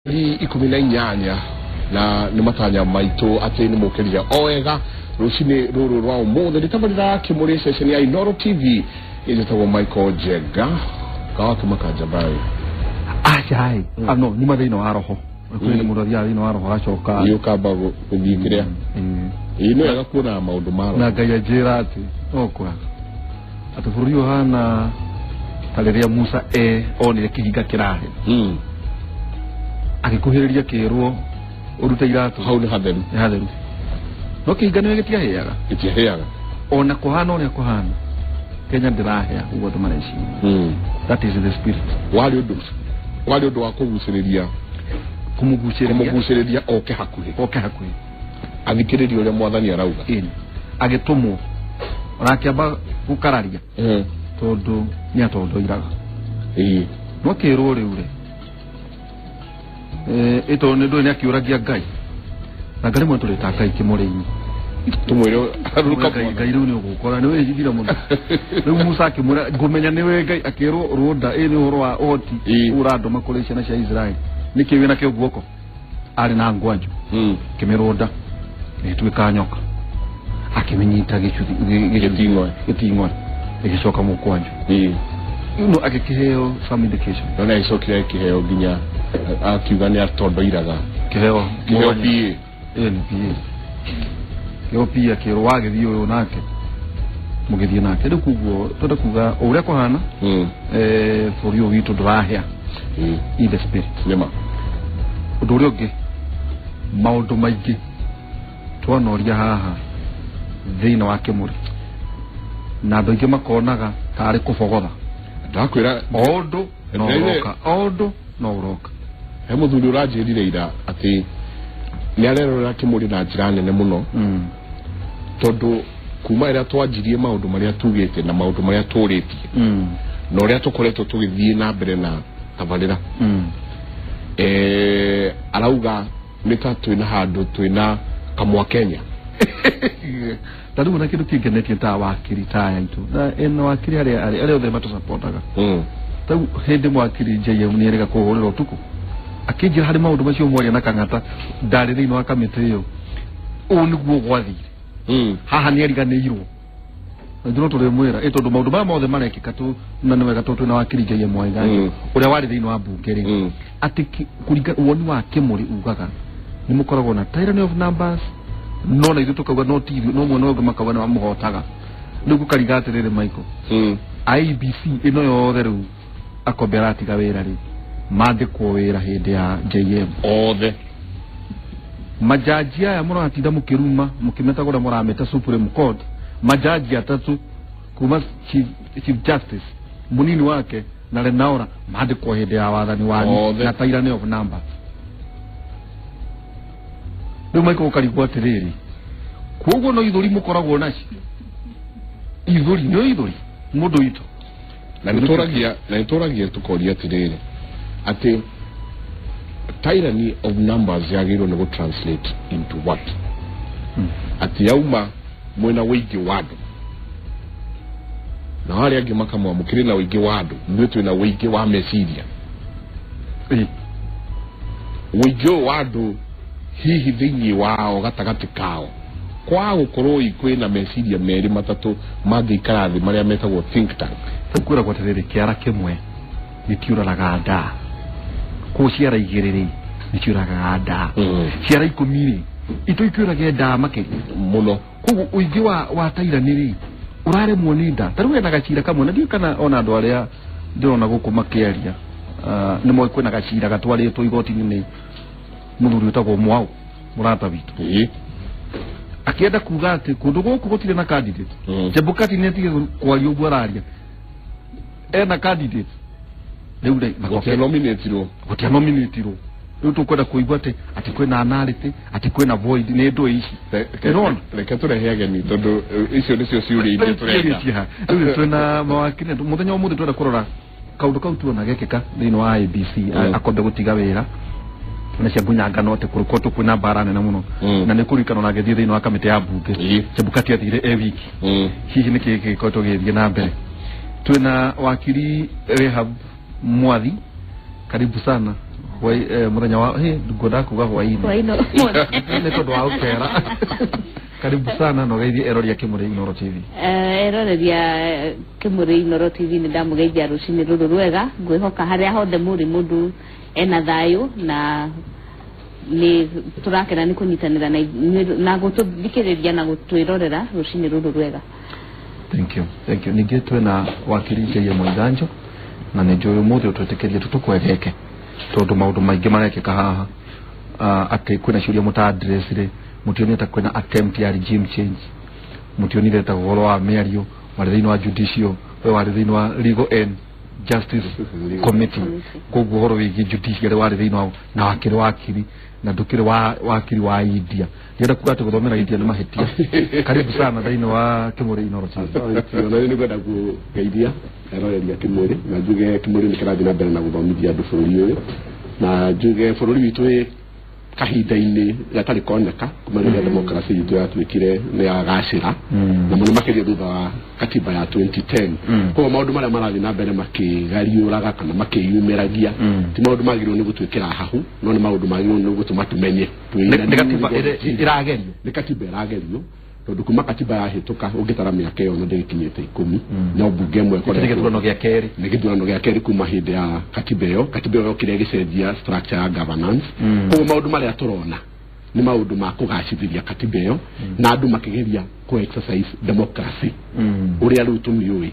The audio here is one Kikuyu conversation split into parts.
18 na nĩ matanya maitũ atĩ nĩ mũkĩrire o wega rũcinĩ rũrũ rwa ũmũthĩ nĩ tabarĩra kĩmũrĩ ceceni ya Inoro TV ĩtagwo Michael Njenga kawakĩmaka njambaĩ. Aca ano nyuma thĩinĩ wa roho kwĩ nĩ mũndũ athiaga thĩinĩ wa roho agacoka ĩ ũkamba gũthiĩ kĩrĩa ĩ nĩ wega kuona maũndũ ma roho. Na Ngai anjĩra atĩ okwa atĩ bũrũri ũhana ta rĩrĩa Musa onire kĩhinga kĩrahe agĩkuhĩrĩria kĩrwo ũrute iratũ hau nĩ hatheru, nĩ hatheru, no kĩhinga nĩwe gĩtiahĩaga, gĩtiahĩaga ona kũhana ũrĩa kũhana Kenya ndĩrahĩa ũguo andũ mareciria. That is the spirit. Warĩ ũndũ wa kũgucĩrĩria kũmũgucĩrĩria oke hakuhĩ, oke hakuhĩ athikĩrĩrie ũrĩa mwathani arauga. Agĩtũmwo ona akĩamba gũkararia tondũ nĩ atondoiraga no kĩrwo rĩu rĩ ĩtondũ nĩ ndũĩ nĩ akĩũragia Ngai na Ngai rĩmwe tũrĩta Ngai kĩmũrĩ-inĩ tũmwĩre Ngai rĩu nĩ ũgũkora nĩ wĩhithire mũno. Rĩu Musa akĩmwĩra ngũmenya nĩwe Ngai, akĩrwo rũnda ĩ nĩ ũhoro wa ũhoti ũrandũma kũrĩ ciana cia Israeli nĩkĩ wĩna kĩo guoko arĩ na ngwanju kĩmĩrũnda ĩgĩtuĩka nyoka akĩmĩnyita gĩting'oe ĩgĩcoka mũkwanju no agĩkĩheo some indication no nĩ agĩcokire akĩheo nginya akiuga nĩ atondoiraga kĩheo kĩheo PA ĩ nĩ PA kĩheo PA akĩrwo wagĩthiĩ ũyũ nake mũgĩthiĩ nake. Rĩu koguo twenda kuga o ũrĩa kũhana bũrũri ũyũ witũ ndũrahĩa in the spirit. Nĩma ũndũ ũrĩa ũngĩ maũndũ maingĩ twanoria haha thĩinĩ wa kĩmũrĩ na andũ aingĩ makonaga tarĩ kũbogotha. Ndakwĩra o ũndũ no ũroka, o ũndũ no ũroka. He mũthuri ũranjĩrire ira atĩ nĩ arerorera kĩmũrĩ na njĩra nene mũno tondũ kuma ĩrĩa twanjirie maũndũ marĩa tugĩte na maũndũ marĩa tũrĩtie na ũrĩa tũkoretwo tũgĩthiĩ na mbere na tabarĩra arauga nĩ ta twĩna handũ twĩna kamwa Kenya. Ta rĩu ona kĩndũ kĩngenetie ta wakiri ta aya itũ na ĩno wakiri arĩa othe matũcapotaga ta rĩu hĩndĩ mwakiri JM nĩ erĩga kũhũrĩra ũtukũ akĩnjĩra harĩ maũndũ macio mwaria na Kang'ata ndarĩ thĩinĩ wa kamĩtĩ ĩyo ũũ nĩguo gwathire haha nĩ ariganĩirwo na ithuĩ no tũrĩmwĩra ĩ tondũ maũndũ maya mothe marekĩka tũ na nĩ wega tondũ twĩna wakiri JM Waiganjo ũrĩa warĩ thĩinĩ wa mbunge rĩ atĩ kũringa woni wa kĩmũrĩ ugaga nĩ mũkoragwo na tyranny of numbers no na ithuĩ tũkauga no ti no mwena ũngĩ makauga nĩ mamũhotaga. Rĩu gũkariga atĩrĩrĩ Michael IEBC ĩno yothe rĩu akombe aratiga wĩra rĩ mandĩkwo wĩra hĩndĩ ya JM othe majaji aya mũratinda mũkĩruma mũkĩmetaga ũrĩa mũrameta Supreme Court majaji atatũ kuma Chief Justice mũnini wake na Lenaura mandĩkwo hĩndĩ ya wathani wanyu na tyranny of numbers. Rĩu Michael ũkarigwo atĩrĩrĩ koguo no ithũri mũkoragwo nacio ithũri nĩ ithũri mũndũ witũ na nĩtũragia tũkoria atĩrĩrĩ atĩ tyranny of numbers yagĩrĩirwo nĩ gũ-translate into what? Atĩ yauma mwena wĩingĩ wa andũ na arĩa angĩ makamwamũkĩrĩ na wĩingĩ wa andũ ithuĩ twĩna wĩingĩ wa meciria wĩingĩ ũyũ wa andũ hihi thĩinĩ wao gatagatĩ kao kwa gũkorwo kwĩna meciria merĩ matatũ mangĩikara thĩ marĩa metagwo think tank. Kwĩragwo atĩrĩrĩ kĩara kĩmwe gĩtiũraraga ndaa kũu ciara igĩrĩ rĩ nĩciũragaga ndaa ciara 10 rĩ itũ ikĩũrage ndaa makĩria mũno. Koguo ũingĩ wa tairani rĩ ũraremwo nĩ nda. Ta rĩu hena gacira kamwe na ndiũĩ kana ona andũ arĩa ndĩrona gũkũ makĩaria nĩ moĩ kwĩna gacira gatwarĩtwo igoti-inĩ nĩ mũthuri wĩtagwo Mwau mũrata witũ akĩenda kuga atĩ kũndũ gũkũ gũtirĩ na candidate. Chebukati nĩ atige kwaria ũguo araria ena candidate rĩu rĩ gũtianominatirwo rĩu tũkwenda kũigua atĩ kwĩna anality atĩ kwĩna void nĩ ndũĩ ici ĩrona. Reke tũrehe ageni tondũ icio nĩcio ciũria iria tũrenda. Rĩu twĩna mawakiri mũthenya ũmũthĩ twenda kũrora kaũndũ kau tuona gekĩka thĩinĩ wa IEBC akombe gũtiga wĩra na cia ngunyangano atĩ kũrĩkoretwo kwĩna mbara nene mũno na nĩ kũririkana ona agĩthiĩ thĩinĩ wa kamĩtĩ ya mbunge Chebukati athire e wiki hihi nĩkĩ gĩkoretwo gĩgĩthiĩ na mbere. Twĩna wakiri Rehab Mwathi, karibu sana Muthenya wa ngwenda kuga hwaini nĩ tondũ wa ũkera. Karibu sana no geithie erori ya Kimuri Inooro TV. Erori ya Kimuri Inooro TV nĩ ndamũgeithia rũcinĩ rũrũ rwega, ngwĩhoka harĩa hothe mũrĩ mũndũ ena thayũ na nĩ tũrakena nĩ kũnyitanĩra na gũtũthikĩrĩria na gũtwĩrorera rũcinĩ rũrũ rwega. Thank you. Thank you. Ningĩ twĩna wakiri J.M. Waiganjo na nĩ njũĩ ũmũthĩ ũtwĩtĩkĩrie tũtũkwegeke tondũ maũndũ maingĩ marekĩka haha. Atĩ kwĩna ciũria mũta-address-rĩ, mũtionire ta kwĩna attempt ya regime change, mũtionire ta ũhoro wa mĩario warĩ thĩinĩ wa judicial, we warĩ thĩinĩ wa Legal and Justice Committee, koguo ũhoro wĩgiĩ judiciary warĩ thĩinĩ wa na wakĩrĩ wakiri na ndũkĩrĩ wa wakiri wa India. Ndĩrenda kuga atĩ gũthomera India nĩ mahĩtia. Karibu sana thĩinĩ wa Kimuri Inooro TV. Ona nĩ ngwenda kũgeithia eroreria Kimuri na njuge Kimuri nĩ kĩrathiĩ na mbere na gũthomithia andũ bũrũri ũyũ, na njuge bũrũri witũ wĩ kahinda-inĩ gatarĩ koneka kuma rĩrĩa democracy itũ yatuĩkire nĩ yagacĩra, na mũno makĩria thutha wa katiba ya 2010. Koguo maũndũ marĩa marathiĩ na mbere makĩgariũraga kana makĩyumĩragia ti maũndũ magĩrĩirwo nĩ gũtwĩkĩra hahu, no nĩ maũndũ magĩrĩirwo nĩ gũtũma tũmenye. Nĩ katiba ĩragerio, nĩ katiba ĩragerio tondũ kuma katiba yahĩtũka ũngĩtara mĩaka ĩyo na ndĩgĩkinyĩte 10, no mbunge ĩmwe ĩkoretwo gĩthurano gĩa kerĩ, nĩ gĩthurano gĩa kerĩ kuma hĩndĩ ya katiba ĩyo. Katiba ĩyo yokire ĩgĩcenjia structure ya governance. Koguo maũndũ marĩa tũrona nĩ maũndũ ma kũgacĩrithia katiba ĩyo na andũ makĩgeria kũ exercise democracy ũrĩa rĩu tũmĩũĩ,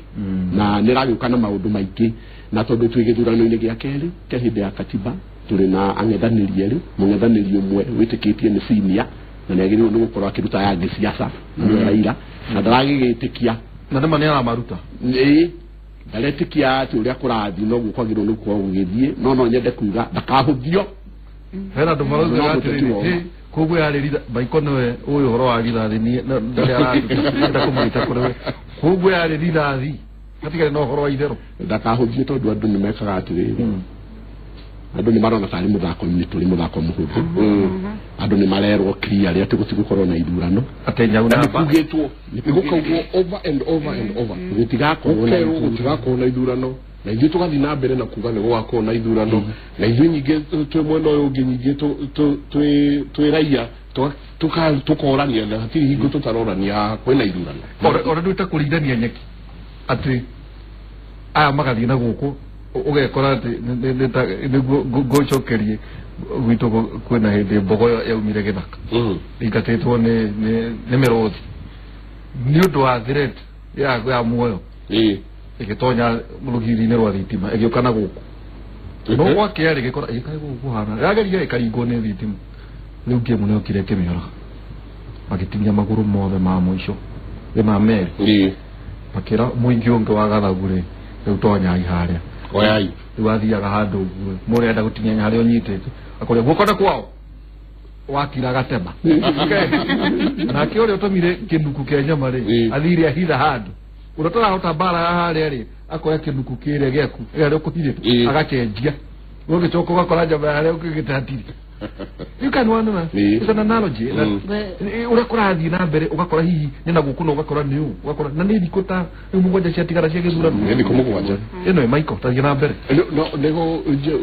na nĩ ĩragĩũka na maũndũ maingĩ. Na tondũ twĩ gĩthurano-inĩ gĩa kerĩ kĩa hĩndĩ ya katiba, tũrĩ na ang'ethanĩri erĩ, mũng'ethanĩri ũmwe wĩtĩkĩtie nĩ senior na nĩ agĩrĩirwo nĩ gũkorwo akĩruta yangĩ siasa na nĩwe Raila, na ndaragĩgĩtĩkia na nĩma nĩ aramaruta, ĩĩ ndaretĩkia atĩ ũrĩa kũrathiĩ noguo kwagĩrĩirwo nĩ gũkorwo gũgĩthiĩ, no nyende kuga ndakahũthio. Hena andũ maraugaga atĩrĩrĩ, koguo yarĩ Baiko nĩwe ũĩ ũhoro wa rithathi, ndarĩ arenda kũmũrita kũrĩ we, koguo yarĩ rithathi hatigari na ũhoro wa itherũ. Ndakahũthio tondũ andũ nĩ mekaga atĩrĩrĩ, andũ nĩ marona tarĩ mũthako-inĩ tũrĩ mũthako mũhũthũ, andũ nĩ marerwo clear atĩ gũtigũkorwo na ithurano, atĩ nyau na nĩkugĩtwo nĩgũkaugwo over and over and over gũtigakorwo na ithurano, na ithuĩ tũgathiĩ na mbere na kuga nĩ gũgakorwo na ithurano, na ithuĩ nyingĩ twĩ mwena ũyũ ũngĩ nyingĩ twĩ raia tũkorania na hatirĩ hingo tũtarorania kwĩna ithurano. Ora ndwĩta kũringania nyeki atĩ aya magathiĩ na gũkũ ũgekora atĩ nĩguo ngũcokerie gwitũ kwĩna hĩndĩ mbogo yaumire gĩthaka ĩingatĩtwo nĩ mĩrũthi nĩ ũndũ wa threat ya muoyo, ĩgĩtonya rũgiri-inĩ rwa thitima ĩgĩũka na gũkũ, no gwakĩa rĩ ĩgĩkora ĩkaĩ gũkũ kũhana yageria ĩkaringwo nĩ thitima. Rĩu ngĩmu nĩ yokire ĩkĩmĩũraga, magĩtinia magũrũ mothe ma mũico nĩ ma merĩ, makĩra mũingĩ ũngĩ wa gathagu rĩ, rĩu tonyai harĩa oyai, rĩu athiaga handũ ũguo mũrĩa enda gũtinia harĩa ũnyitĩte akoria guoko nĩ kwao wakira gatema nake ũrĩa ũtũmire kĩnuku kĩa nyama rĩ athire ahitha handũ ũrĩa ũtarahota mbara harĩa rĩ akoya kĩnuku kĩrĩa gĩaku harĩa ũkũhithĩte agachenjia ũgĩcoka ũgakora nyama harĩa ũkĩgĩte hatirĩ. You can wonder, it's an analogy ũrĩa kũrathiĩ na mbere ũgakora hihi nĩ na gũkũ na ũgakora nĩ ũũ ũgakora na nĩ thikũ ta rĩu mũgwanja ciatigara cia gĩthurano, nĩ thikũ mũgwanja ĩno ĩ Michael tathiĩ na mbere. Nĩgo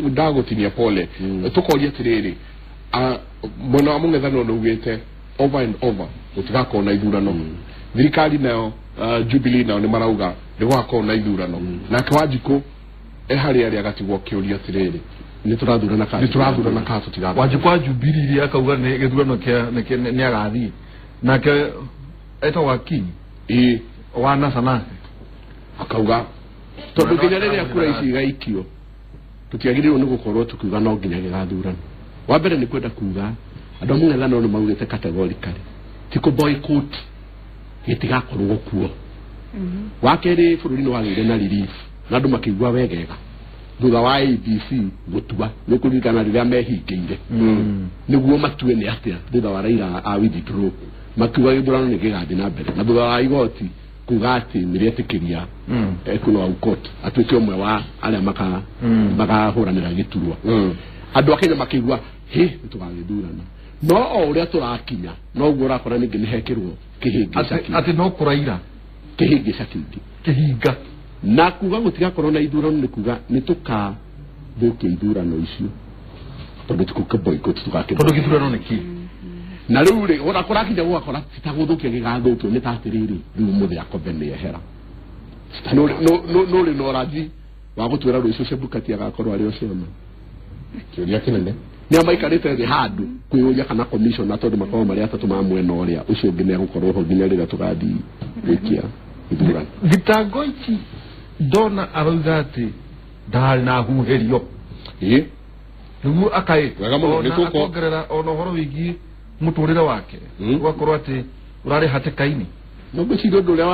ndagũtinia pole, tũkoria atĩrĩrĩ, mwena wa mũng'ethanĩro nĩ ugĩte over and over gũtigakorwo na ithurano, thirikari nayo Jubilee nayo nĩ marauga nĩ gũgakorwo na ithurano, nake Wanjikũ e harĩa arĩ agatigwo akĩũria atĩrĩrĩ, nĩ tũrathurana kana tũtirathurana. Wanjikũ wa Jubilee akauga nĩ gĩthurano kĩa nĩ agathiĩ, nake etagwo Akinyi ĩĩ wa NASA nake akauga tondũ nginya rĩrĩa kura ici igaikio tũtiagĩrĩirwo nĩ gũkorwo tũkiuga no nginya gĩgathurano. Wa mbere nĩ kwenda kuga andũ a mũng'ethanĩro nĩ maugĩte categorically ti kũ boycott gĩtigakorwo kuo. Wa kerĩ bũrũri nĩ wagĩire na relief na andũ makĩigua wegega thutha wa ABC gũtua nĩ kũririkana rĩrĩa mehingĩire nĩguo matue nĩ atĩa thutha wa Raila a withdraw makiuga gĩthurano nĩ gĩgathiĩ na mbere, na thutha wa igoti kuga atĩ nĩ rĩetĩkĩria Ekuru Aukot atuĩke ũmwe wa arĩa makahũranĩra gĩturwa. Andũ a Kenya makĩigua hĩ nĩ tũgagĩthurana, no o ũrĩa tũrakinya noguo ũrakora ningĩ nĩ hekĩrwo kĩhĩngĩca kĩngĩ, atĩ no kũraira kĩhĩngĩca kĩngĩ kĩhinga, na kuga gũtigakorwo na ithurano nĩ kuga nĩ tũkathũkia ithurano icio. Tondũ tũkũ boycott tũgakĩ Tondũ gĩthurano nĩ kĩ? Na rĩu rĩ ona kũrakinya gũgakora titagũthũkia gĩgathũkio nĩ ta atĩrĩrĩ rĩu mũthĩ Akombe nĩ ehera. No rĩ no rathi wa gũtwĩra rũciũ Chebukati agakorwo arĩ o chairman. Kĩũria kĩnene. Nĩ amaikarĩte thĩ handũ kwĩyũria kana commissioner tondũ makorwo marĩ atatũ ma mwena ũrĩa ũcio ũngĩ nĩegũkorwo ho nginya rĩrĩa tũgathiĩ gwĩkia ithurano. Thitango ici ndona arauga atĩ ndarĩ na huhĩrio. Ĩĩ. Nĩguo akaĩ. Wega mũno, nĩ tũko- Akongerera ona ũhoro wĩgiĩ mũtũrĩre wake. Ũgakorwo atĩ ũrarĩ hatĩka-inĩ. No ngwĩciria ũndũ ũrĩa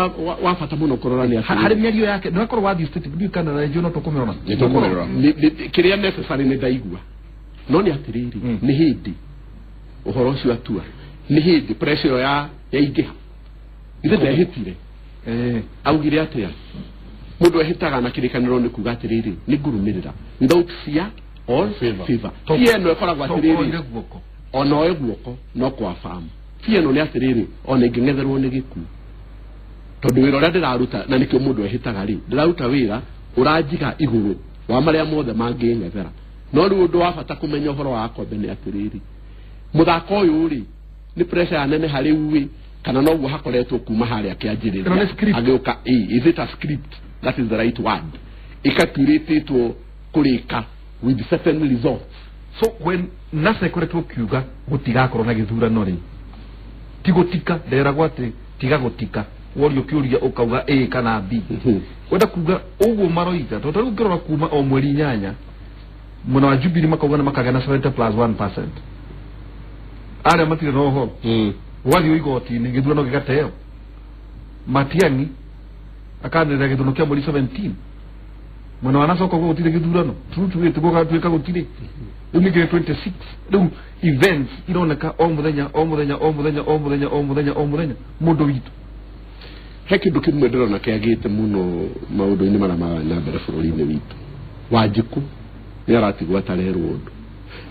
wa bata mũno kũrora nĩ atĩ Harĩ mĩario yake ndũgakorwo wathiĩ state ndiũĩ kana rĩngĩ no tũkũmĩrora. Nĩ tũkũmĩrora. Kĩrĩa necessary nĩ ndaigua. No nĩ atĩrĩrĩ nĩ hĩndĩ ũhoro ũcio atua nĩ hĩndĩ pressure ĩyo yaingĩha. Ithe ndehĩtire. Augire atĩa? Mũndũ ehĩtaga na kĩrĩkanĩro nĩ kuga atĩrĩrĩ nĩ ngũrũmĩrĩra without fear or Favor. favor. Fear ĩno ĩkoragwo atĩrĩrĩ ona oe guoko no kwa famu. Fear ĩno nĩ atĩrĩrĩ ona ingĩng'etherwo nĩ gĩkuũ. Tondũ wĩra ũrĩa ndĩraruta na nĩkĩo mũndũ ehĩtaga rĩ ndĩraruta wĩra ũranjiga igũrũ wa marĩa mothe mangĩng'ethera. No rĩu ũndũ wa bata kũmenya ũhoro wa Akombe nĩ atĩrĩrĩ mũthako ũyũ rĩ nĩ pressure ya neneha rĩu ĩ kana noguo hakoretwo kuma harĩa kĩanjĩrĩria. Ĩno nĩ script. Agĩũka is it a script? That is the right word. Ĩkaturĩtĩtwo kũrĩka with certain results. So when NASA ĩkoretwo kiuga gũtigakorwo na gĩthurano rĩ ti gũtika nderagwo atĩ tiga gũtika worio kĩũria ũkauga A kana B. Wenda kuga ũguo maroiga tondũ rĩu ũngĩrora kuma o mweri 8 mwena wa Jubilee makauga nĩ makagĩa na 70+1%. Arĩa matirĩ na ũhoro gwathiĩ igoti-inĩ gĩthurano gĩgateo. Matiang'i akanĩrĩra gĩthurano kĩa mweri 17 mwena wa NASA ũkauga gũtirĩ gĩthurano gũgatuĩka gũtirĩ rĩu ningĩ 26 rĩu events ironeka o mũthenya o mũthenya o mũthenya o mũthenya o mũthenya o mũthenya mũndũ witũ. He kĩndũ kĩmwe ndĩrona kĩagĩte mũno maũndũ-inĩ marĩa marathiĩ na mbere bũrũri-inĩ witũ. Wanjikũ nĩ aratigwo atarerwo ũndũ.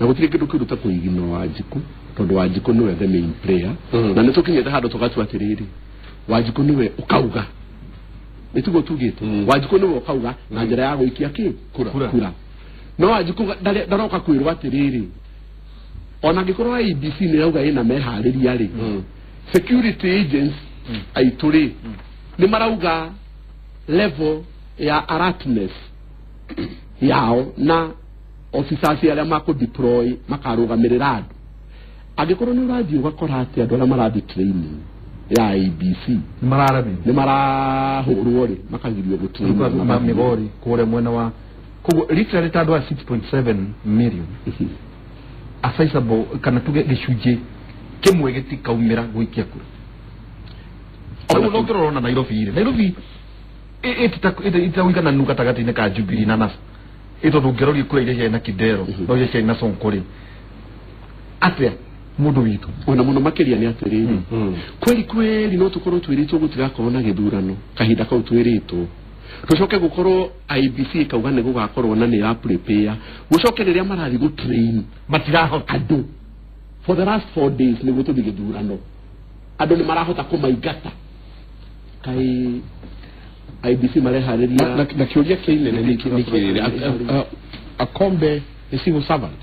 Na gũtirĩ kĩndũ kĩũru ta kũigino Wanjikũ tondũ Wanjikũ nĩwe the main player. Na nĩ tũkinyĩte handũ tũgatua atĩrĩrĩ Wanjikũ nĩwe ũkauga. Nĩ tiguo tugĩte. Wanjikũ nĩwe ũkauga na njĩra ya gũikia kĩ? Kura. No Wanjikũ ndaroka kwĩrwo atĩrĩrĩ ona angĩkorwo IEBC nĩ yauga ĩna meharĩria rĩ security agents aitũ rĩ nĩ marauga level ya alertness yao na officers arĩa makũ deploy makarũgamĩrĩra andũ. Angĩkorwo nĩ ũrathiĩ ũgakora atĩ andũ arĩa marathiĩ training ya IEBC nĩ marahũrwo rĩ makagirio gũtrain Migori kũrĩa mwena wa koguo literally ta andũ a 6.7 million a sizable kana tuge gĩcunjĩ kĩmwe gĩtikaumĩra gũikia kura. Rĩu no ũngĩrora ona Nairobi rĩ Nairobi ĩtawĩigananu gatagatĩ-inĩ ka Jubilee na NASA ĩ tondũ ũngĩroria kura iria ciarĩ na Kidero no iria ciarĩ na Sonko rĩ atĩa mũndũ witũ ona mũno makĩria nĩ atĩrĩrĩ kweli kweli no tũkorwo twĩrĩtwo gũtigakorwo na gĩthurano kahinda kau twĩrĩtwo tũcoke gũkorwo IEBC ĩkauga nĩ gũgakorwo na nĩ ya prepare gũcoke rĩrĩa marathiĩ gũtrain matirahota andũ for the last 4 days nĩguo tũthiĩ gĩthurano andũ nĩ marahota kũmaingata kai IEBC mareharĩria na kĩũria kĩnene nĩ kĩrĩrĩ Akombe nĩ civil servant.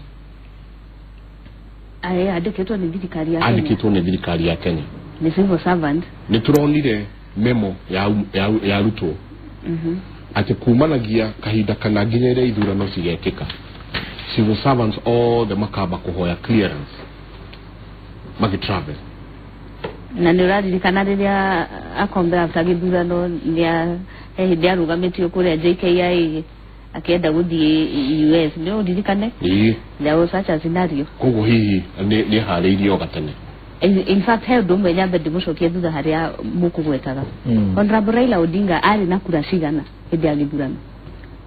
Andĩkĩtwo nĩ thirikari ya Kenya. Andĩkĩtwo nĩ thirikari ya Kenya. Nĩ civil servant. Nĩ tũronire memo ya arutwo atĩ kumanagia kahinda kana nginya ĩrĩa ithurano cigekĩka civil servants othe makamba kũhoya clearance magĩtravel. Na nĩ ũraririkana rĩrĩa Akombe after gĩthurano nĩ he hĩndĩ arũgamĩtio kũrĩa JKIA akĩenda gũthiĩ US nĩ ũririkane? Ĩĩ. There was such a scenario. Koguo hihi nĩ harĩirio gatene. In fact he ũndũ ũmwe nyambe ndĩmũcokie thutha harĩa mũkũgwetaga. Honorable Raila Odinga arĩ na kura cigana hĩndĩ ya gĩthurano?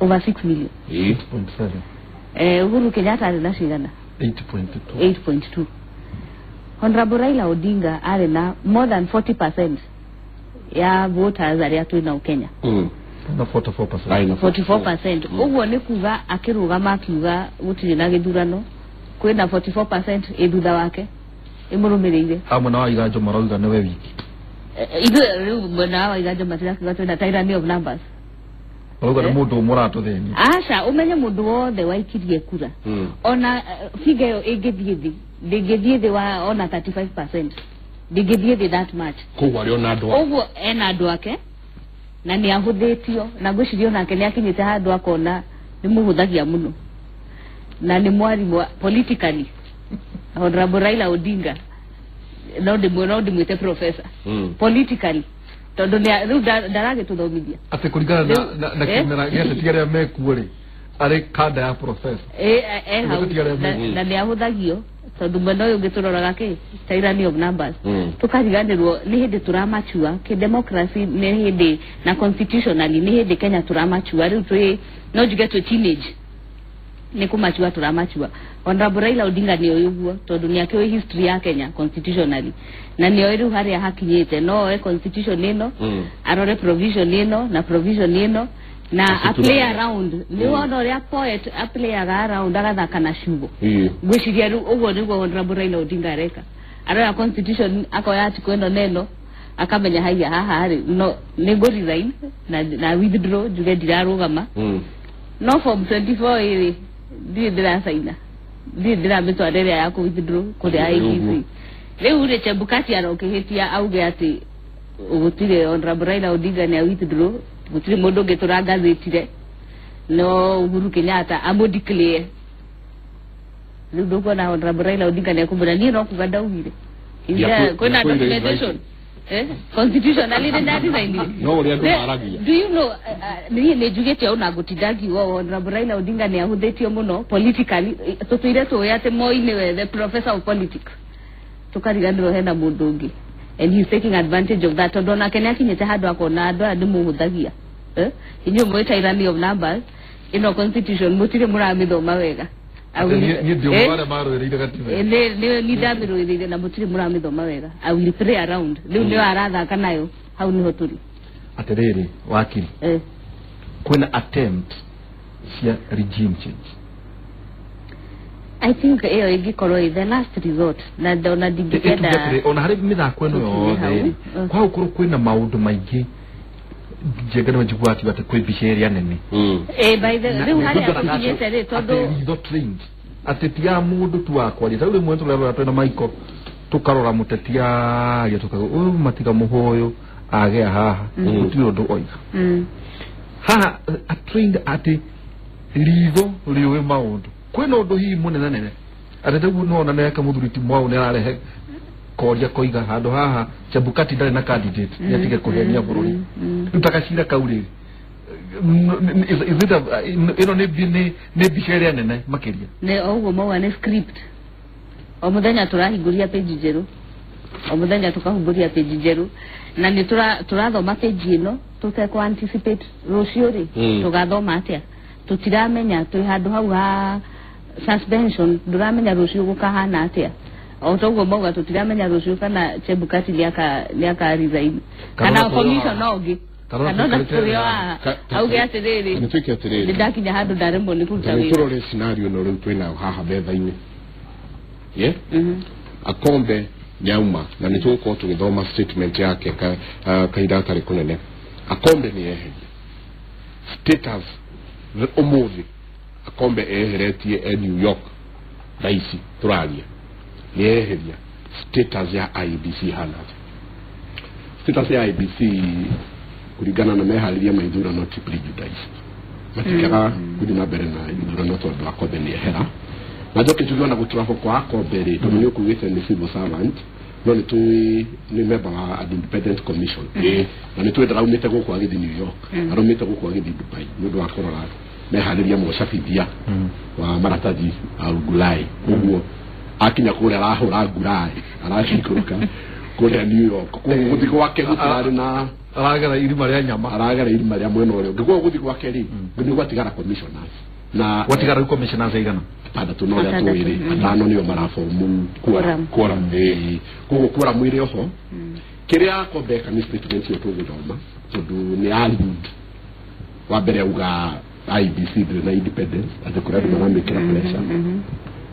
Over 6 million. 8.7. Uhuru Kenyatta arĩ na cigana? 8.2. 8.2. Honorable Raila Odinga arĩ na more than 40% ya voters arĩa twĩ nao Kenya. Na 44%. 44%. Ũguo nĩ kuga akĩrũgama akiuga gũtirĩ na gĩthurano kwĩna 44% ĩ thutha wake ĩmũrũmĩrĩire. Hamwe na Waiganjo marauga nĩwe wiki. Ithuĩ rĩu mwena wa Waiganjo matirakiuga twĩna tyranny of numbers. Ũrauga nĩ mũndũ ũmwe ũratũthĩnia. Aca ũmenye mũndũ wothe waikirie kura ona figure ĩyo ĩngĩthiĩ thĩ ndĩngĩthiĩ thĩ wa ona 35% ndĩngĩthiĩ thĩ that much. Koguo arĩ ona andũ ake. Ũguo ena andũ ake na nĩ ahũthĩtio na ngwĩciria onake nĩ akinyĩte handũ akona nĩ mũhũthagia mũno na nĩ mwarimũ politically Honorable Raila Odinga no ndĩmwĩte professor politically tondũ rĩu ndaragĩtũthomithia atĩ kũringana na kĩmera gĩa ateti arĩa mekuo rĩ arĩ kanda ya professor hau na nĩ ahũthagio tondũ mwena ũyũ ũngĩ tũroraga kĩ tyranny of numbers tũkariganĩrwo nĩ hĩndĩ tũramachua kĩ democracy nĩ hĩndĩ na constitutionally nĩ hĩndĩ Kenya tũramachua rĩu twĩ no njuge twĩ teenage nĩ kũmachua tũramachua. Honorable Raila Odinga nĩ oĩ ũguo tondũ nĩ akĩũĩ history ya Kenya constitutionally na nĩ oĩ rĩu harĩa hakinyĩte no oe constitution ĩno arore provision ĩno na provision ĩno na a play around nĩ wona ũrĩa poet a playaga around agathaka na ciugo. Ngwĩciria rĩu ũguo nĩguo Honorable Raila Odinga areka aroya constitution akoya article ĩno na ĩno akamenya haiya haha rĩ no nĩ ngũ resign na withdraw njuge ndirarũgama no form 24 ĩrĩ ndirĩ ndĩracaina ndirĩ ndĩramĩtwara ĩrĩa ya kũ withdraw kũrĩa IEBC. Rĩu rĩ Chebukati arokĩhĩtia auge atĩ gũtirĩ Honorable Raila Odinga nĩ a withdraw gũtirĩ mũndũ ũngĩ tũrangathĩtire no Uhuru Kenyatta amũ declare. Rĩu ndũkuona Honorable Raila Odinga nĩ ekũmwĩra niĩ no kuga ndaugire kwĩna documentation constitutionally nĩ ndadisainire no ũrĩa andũ maragia. Do you know niĩ nĩ njugĩte ona ngũtinda ngiuga Honorable Raila Odinga nĩ ahũthĩtio mũno politically tũtũire tũĩ atĩ Moi nĩwe the professor of politics tũkariganĩrwo hena mũndũ ũngĩ and he's taking advantage of that tondũ onake nĩ akinyĩte handũ akona andũ aya ndĩmũhũthagia inyuĩ mũĩ tyranny of numbers ĩno constitution mũtirĩ mũramĩthoma wega. Niĩ ndĩ ũmwe wa arĩa marũĩrĩire gatiba. Nĩ ndamĩrũĩrĩire na mũtirĩ mũramĩthoma wega. I will play around rĩu nĩyo arathaka nayo hau nĩho tũrĩ. Atĩrĩrĩ wakiri kwĩna attempt cia regime change. I think ĩyo ĩngĩkorwo ĩ the last resort na ndona ndingĩkenda ona harĩ mĩthako ĩno yothe kwa gũkorwo kwĩna maũndũ maingĩ njenga nĩ njiguaga akiuga atĩ kwĩ mbica ĩrĩa nene by the rĩu harĩa tũkinyĩte rĩ tondũ ritho trained atĩ ti ya mũndũ tu wa kwaria ta rĩu rĩmwe tũrarora twĩna Michael tũkarora mũteti aria tũkauga ũyũ matiga mũhũyũ agĩa haha gũtirĩ ũndũ oiga haha a trained atĩ ritho rĩũĩ maũndũ kwĩna ũndũ hihi mũnene nene atĩ rĩu nĩwona nĩeka mũthuri ti Mwau nĩararehe koria koiga handũ haha Chebukati ndarĩ na candidate nĩatige kũhenia bũrũri rĩu ta gacira kau rĩ ĩno nĩ mbica ĩrĩa nene makĩria nĩ ũguo mauga nĩ script o mũthenya tũrahingũria page njerũ o mũthenya tũkahingũria page njerũ na nĩ tũrathoma page ĩno tũtekũ anticipate rũciũ rĩ tũgathoma atĩa tũtiramenya twĩ handũ hau ha suspension ndũramenya rũciũ gũkahana atĩa o toguo mauga tũtiramenya rũciũ kana Chebukati nĩaka resign kana commission ũngĩ kana ona tũrĩ haha auge atĩrĩrĩ nĩtuĩke atĩrĩrĩ nĩndakinya handũ ndaremwo nĩ kũruta wĩra. Tũrore scenario ĩno rĩu twĩnayo haha metha-inĩ Akombe nĩauma na nĩtũgũkorwo tũgĩthoma statement yake kahinda gatarĩ kũnene. Akombe nĩ eheria status ũmũthĩ Akombe eheretie e New York thaa ici tũraria nĩ eheria status ya IEBC hana atĩa? Status ya IEBC kũringana na meharĩria ma ithurano ti prejudice matikaga gũthiĩ na mbere na ithurano tondũ Akombe nĩ ehera na njoke njuge ona gũturahwo kwa Akombe rĩ tondũ nĩ ũkugĩte nĩ civil servant no nĩ tũĩ nĩ member wa an independent commission na nĩ tũĩ ndaraumĩte gũkũ agĩthiĩ New York araumĩte gũkũ agĩthiĩ Dubai nĩ ũndũ wa kũrora meharĩria ma ũcabithia wa maratathi Ngulai koguo akinya kũrĩa arahũra Ngulai aragĩikũrũka kũrĩa New York koguo gũthiĩ gwake gũtirarĩ na aragera irima rĩa nyama aragera irima rĩa mwena ũrĩa ũngĩ koguo gũthiĩ gwake rĩ nĩ gwatigara commissioners na gwatigara rĩu commissioners aigana atandatũ no ũrĩa tũĩ rĩ atano nĩo marabomu quorum koguo quorum ĩrĩ oho kĩrĩa Akombe eka nĩ statement ĩyo tũgũthoma tondũ nĩ allude wa mbere auga IEBC ndĩrĩ na independence atĩ kũrĩ andũ maramĩkĩra pressure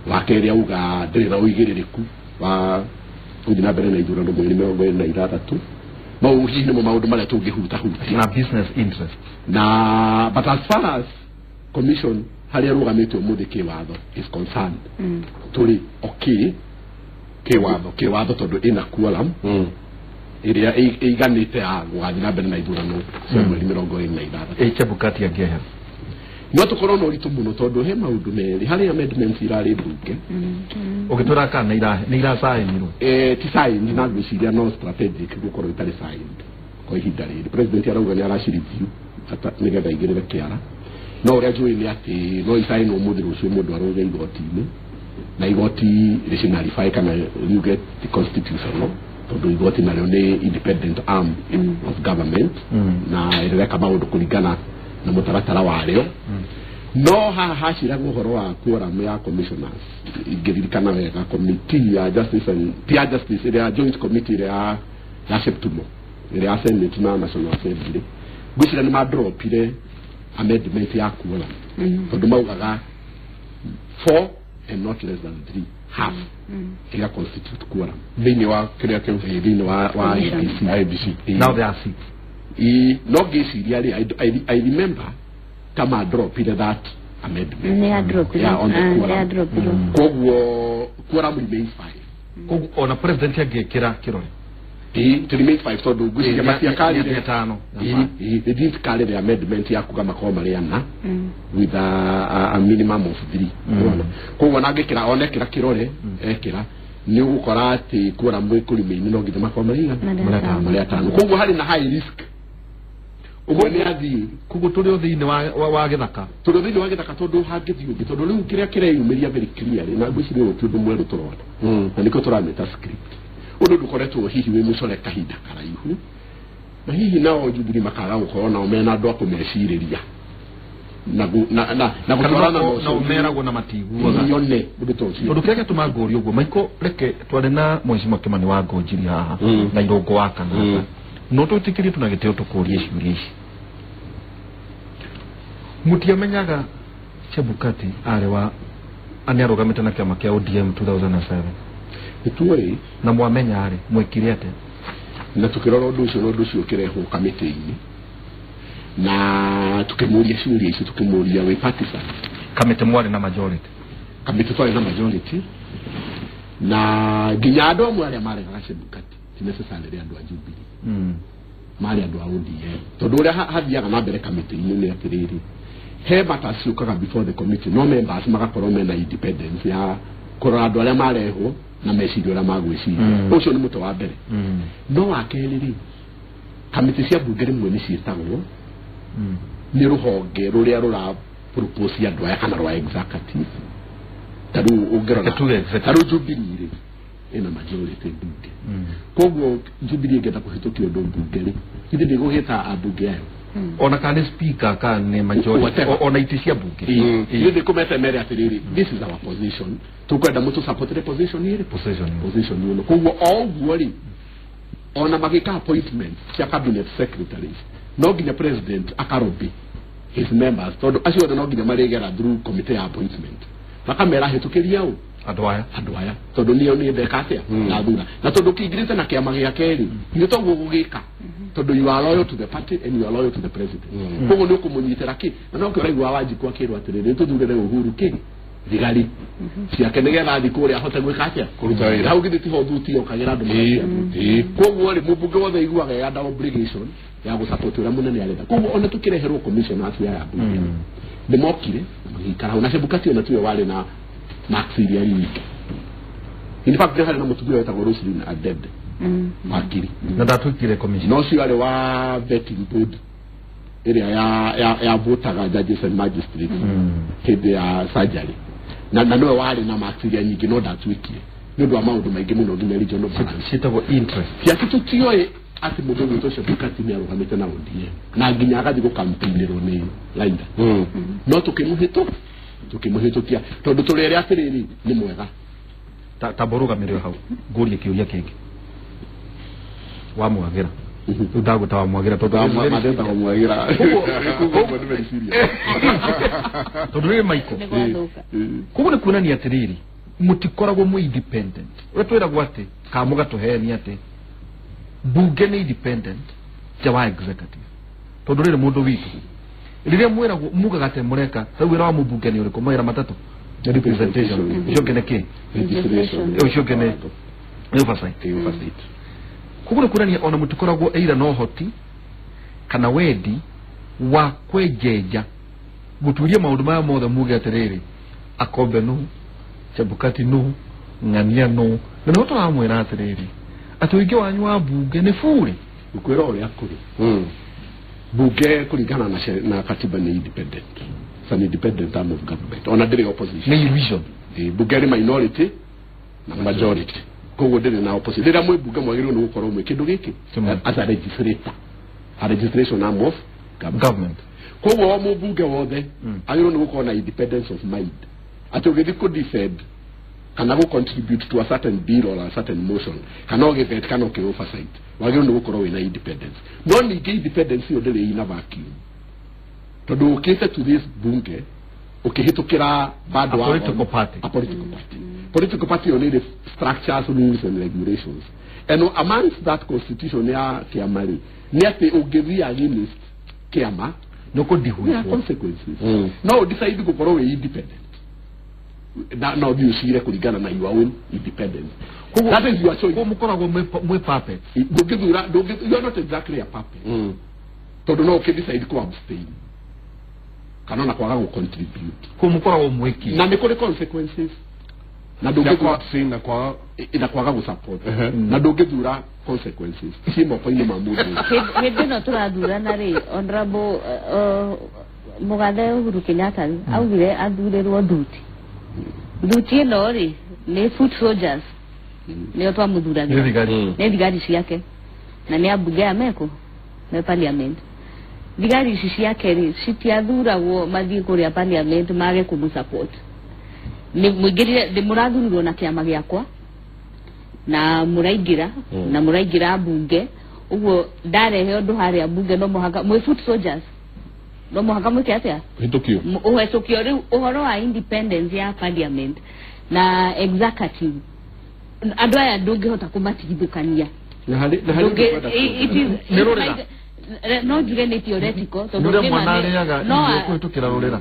wa kerĩ auga ndĩrĩ na ũigĩrĩrĩku wa gũthiĩ na mbere na ithurano mweri 26 Mau hihi nĩmo maũndũ marĩa tũngĩhutahutia na business interest na but as far as commission harĩa rũgamĩte ũmũthĩ kĩwatho is concerned, tũrĩ okay kĩwatho tondũ ĩna quorum ĩrĩa ĩiganĩte ya gũgathiĩ na mbere na ithurano cia mweri 26. Chebukati angĩehera no tũkorwo na ũritũ mũno tondũ he maũndũ merĩ harĩ amendments irarĩ mbunge ũgĩtwĩra kana nĩ iracainirwo ti signed na ngwĩciria no strategic gũkorwo itarĩ signed kwa ihinda rĩrĩ. President arauga nĩ aracireview nĩgetha aigĩrĩre kĩara, no ũrĩa njũĩ nĩ atĩ no icainwo ũmũthĩ rũciũ mũndũ arũge igoti-inĩ na igoti rĩcinarify kana riuge ti constitutional tondũ igoti narĩo nĩ independent arm of government na ĩreka maũndũ kũringana na mũtaratara warĩo. No haha haciragwo ũhoro wa quorum ya commissioners ingĩririkana wega committee ya justice and peer justice ĩrĩa joint committee ĩrĩa ya Septumo ĩrĩa ya Senate na National Assembly ngwĩciria nĩ madropire amendment ya quorum tondũ maugaga 4 and not less than 3 half ĩga constitute quorum thĩinĩ wa kĩrĩa kĩu thĩinĩ wa IEBC. Now there are 6. No ngĩciria rĩ I remember kama dropire that amendment nĩ adropire on the quorum. Koguo quorum remains 5. Koguo ona president angĩkĩra kĩrore it remains 5 tondũ ngwĩciria matiakarire 5. They didn't carry the amendment ya kuga makorwo marĩ ana with a minimum of 3. Koguo nangĩkĩra onekĩra kĩrore ekĩra nĩ ũgũkora atĩ quorum ĩkũremain no nginya makorwo marĩ marĩ atano. Koguo harĩ na high risk ũguo nĩ athiĩ koguo tũrĩ o thĩinĩ wa gĩthaka, tũrĩ thĩinĩ wa gĩthaka tondũ hangĩthiĩ ũngĩ tondũ rĩu kĩrĩa kĩreyumĩria very clearly na ngwĩciria ũyũ ti ũndũ mwerũ tũrona na nĩkĩo tũramĩta script. Ũndũ ndũkoretwo hihi wĩ mũcore kahinda karaihu na hihi nao Jubilee makaga gũkorwo nao mena andũ a kũmecirĩria na gũtwarana nao meragwo na matiguaga yone ũndũ ta ũcio. Tondũ kĩrĩa gĩatũma ngũrie ũguo Michael, reke twarĩ na Mheshimiwa Kimani wa Ngonjiri haha na Irũngũ wa Kang'ata no twĩtĩkĩrie tuna gĩtĩo tũkũrie ciũria ici. Mũtiamenyaga Chebukati arĩ wa nĩ arũgamĩte na kĩama kĩa ODM 2007 nĩtuoĩ na mwamenya rĩ mwekire atĩa? Na tũkĩrora ũndũ ũcio na ũndũ ũcio ũkĩrehwo kamĩtĩ-inĩ na tũkĩmũria ciũria ici tũkĩmũria wĩ partisan. Kamĩtĩ mwarĩ na majority? Kamĩtĩ twarĩ na majority na nginya andũ amwe arĩa maregaga Chebukati ti necessarily andũ a Jubilee marĩ andũ a ODM tondũ ũrĩa hathiaga na mbere kamĩtĩ-inĩ nĩ atĩrĩrĩ he matters ciũkaga before the committee no members magakorwo mena independence ya kũrora andũ arĩa marehwo na meciria ũrĩa magwĩciria. Ũcio nĩ mũtwe wa mbere. No wa kerĩ rĩ kamĩtĩ cia mbunge rĩmwe nĩ ciĩtagwo nĩ rũhonge rũrĩa rũra propose andũ aya kana rwa executive. Ta rĩu ũngĩrora ta rĩu Jubilee rĩ ĩna majority mbunge koguo Jubilee ĩngĩenda kũhĩtũkia ũndũ mbunge rĩ ithe ndĩgũgĩta ambunge ayo ona kana nĩ speaker kana nĩ majority ona itĩ cia mbunge ithe ndĩkũmete mere atĩrĩrĩ this is our position tũkwenda mũtũ support the position ĩrĩ position ĩno. Koguo o ũguo rĩ ona magĩka appointment cia cabinet secretaries no nginya president akarobi his members tondũ acio othe no nginya marĩgera through committee ya appointment makamera hĩtũkĩria ũ andũ aya tondũ nĩo nĩ ndeka atĩa na thura na tondũ kĩingĩrĩte na kĩama gĩake rĩ nĩ toguo gũgĩka tondũ you are loyal to the party and you are loyal to the president. Koguo nĩ ũkũmũnyitĩra kĩ na no kĩo ũraigua Wanjikũ akĩrwo atĩrĩrĩ tũthurĩre Uhuru kĩ thigari ciake nĩgetha athiĩ kũrĩa ahote gwĩka atĩa kũruta wĩra. Hau githĩ tiho thuti yokagĩra andũ magacia. Koguo rĩ mũmbunge wothe aiguaga e under obligation ya gũsupport ũrĩa mũnene arenda. Koguo ona tũkĩreherwo commissioners aya mbunge nĩ mokire na magĩikara hau na Chebukati ona tiwe warĩ na marks iria nyingĩ. In fact harĩ na mũtumia wetagwo Roselyn Adede wakiri na ndatuĩkire commissioner no ũcio arĩ wa vetting board ĩrĩa ya votaga judges and magistrates hĩndĩ ya surgery na nĩwe warĩ na marks iria nyingĩ no ndatuĩkire nĩ ũndũ wa maũndũ maingĩ mũno nginya regional balance ciĩtagwo interest ciake tũtioĩ atĩ mũndũ ũgwĩtwo Chebukati nĩ arũgamĩte na ODM na nginya agathiĩ gũkampĩinĩrwo nĩ Raila no tũkĩmũhĩtũkia tondũ tũrĩ erĩ atĩrĩrĩ nĩ mwega. Ta mbũrũgamĩrĩre hau ngũrie kĩũria kĩngĩ wa Mwagira rĩu ndagwĩta wa Mwagira tondũ mathetagwo Mwagira tondũ rĩrĩ Michael koguo nĩ kuonania atĩrĩrĩ mũtikoragwo mwĩ independent ũrĩa twĩragwo atĩ kana mũgatũhenia atĩ Bunge nĩ independent ja wa executive. Tondũ rĩrĩ mũndũ witũ rĩrĩa mwĩragwo mugaga atĩ mũreka rĩu wĩra wa mũmbunge nĩ ũrĩkũ mawĩra matatũ representation ũcio ũngĩ nĩ kĩ Legislation. Ũcio ũngĩ nĩ oversight. Oversight. Koguo nĩ kuonania ona mũtikoragwo either na ũhoti kana wendi wa kwenjenja gũturia maũndũ maya mothe muge atĩrĩrĩ Akombe nũ, Chebukati nũ, Ng'ania nũ, na nĩho tũramwĩra atĩrĩrĩ atĩ ũingĩ wanyu wa mbunge nĩ bure. Ngwĩra ũrĩa kũrĩ bunge kũringana na katiba nĩ independent. It's an independent arm of government. Ona ndĩrĩ opposition. Nĩ illusion. Bunge nĩ minority na majority. Koguo ndĩrĩ na opposition. Rĩrĩa mwĩ bunge mwagĩrĩirwo nĩ gũkorwo mwĩ kĩndũ gĩkĩ as a legislator. A legislation arm of government. Koguo o mũmbunge wothe agĩrĩirwo nĩ gũkorwo na independence of mind. Atĩ ũgĩthiĩ kũ defend kana gũ contribute to a certain bill or a certain motion kana ũgĩvet kana ũkĩ oversight wagĩrĩirwo nĩ gũkorwo wĩna independence. No ningĩ independence ĩyo ndĩrĩ ina vacuum. Tondũ ũkĩte to this bunge ũkĩhĩtũkĩra bado a political party. A political party. Political party ĩyo nĩ ĩrĩ structures, rules and regulations. And amongst that constitution ya kĩama rĩ nĩ atĩ ũngĩthiĩ against kĩama nĩ ũkũndihwĩtwo. Consequences. No decide gũkorwo wĩ independent. Na ũthiĩ ũcire kũringana na your own independence. That is your choice. Koguo mũkoragwo mwĩ puppet. Ndũngĩthura, you are not exactly a puppet. Tondũ no ũkĩ decide kũ abstain kana ona kwaga gũ contribute. Koguo mũkoragwo mwĩki. Na nĩ kũrĩ consequences. Na ndũngĩthura abstain na kwaga gũ support. Na ndũngĩthura consequences. Ci moko-inĩ ma mũndũ. Hĩndĩ ĩno tũrathurana rĩ, Honorable Mũgathe Uhuru Kenyatta augire athurĩrwo nduti. Nduti ĩno rĩ nĩ foot soldiers. Nĩo twamũthuragĩra. Nĩ thigari ciake. Na nĩ ambunge aya mekũ me parliament. Thigari ici ciake rĩ citiathuragwo mathiĩ kũrĩa parliament mage kũmũ support. Nĩ mũingĩrire nĩ mũrathurirwo na kĩama gĩakwa na mũraingĩra na mũraingĩra mbunge ũguo ndarehe ũndũ harĩa mbunge no mũhaka mwĩ foot soldiers no mũhaka mwĩke atĩa ũhĩtũkio ũhĩtũkio. Rĩu ũhoro wa independence ya parliament na executive andũ aya ndũngĩhota kũmatigithũkania. No njuge nĩ theoretical tondũ mwana arĩaga irio kũhĩtũkĩra rũrĩra.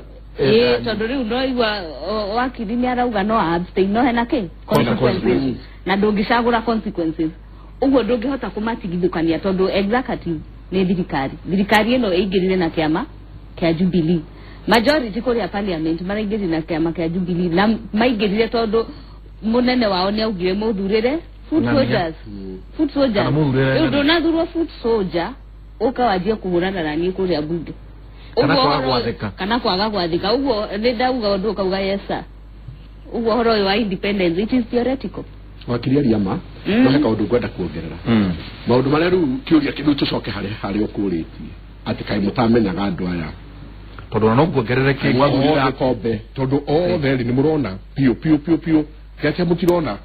Tondũ rĩu no igua wakiri nĩ arauga no abstain no hena kĩ consequences na ndũngĩcagũra consequences. Ũguo ndũngĩhota kũmatigithũkania tondũ executive nĩ thirikari. Thirikari ĩno ĩingĩrire na kĩama kĩa Jubilee. Majority kũrĩa parliament maraingĩrire na kĩama kĩa Jubilee na maingĩrire tondũ mũnene wao nĩ augire mũthurĩre foot soldiers. Foot soldiers. Rĩu ndũnathurwo foot soldier ũka wanjie kũhũrana na niĩ kũrĩa mbunge. Kana kwaga gwathĩka. Ũguo nĩ ndauga ũndũ ũkauga yes sir. Ũguo ũhoro ũyũ wa independence it is theoretical. Wakiri aria ma no he kaũndũ ngwenda kuongerera. Maũndũ marĩa rĩu kĩũria kĩndũ tũcoke harĩa ũkũrĩtie atĩ kaĩ mũtamenyaga andũ aya tondũ no nguongerere kĩ Akombe tondũ othe rĩ nĩ mũrona piũ piũ piũ piũ kĩatia mũtirona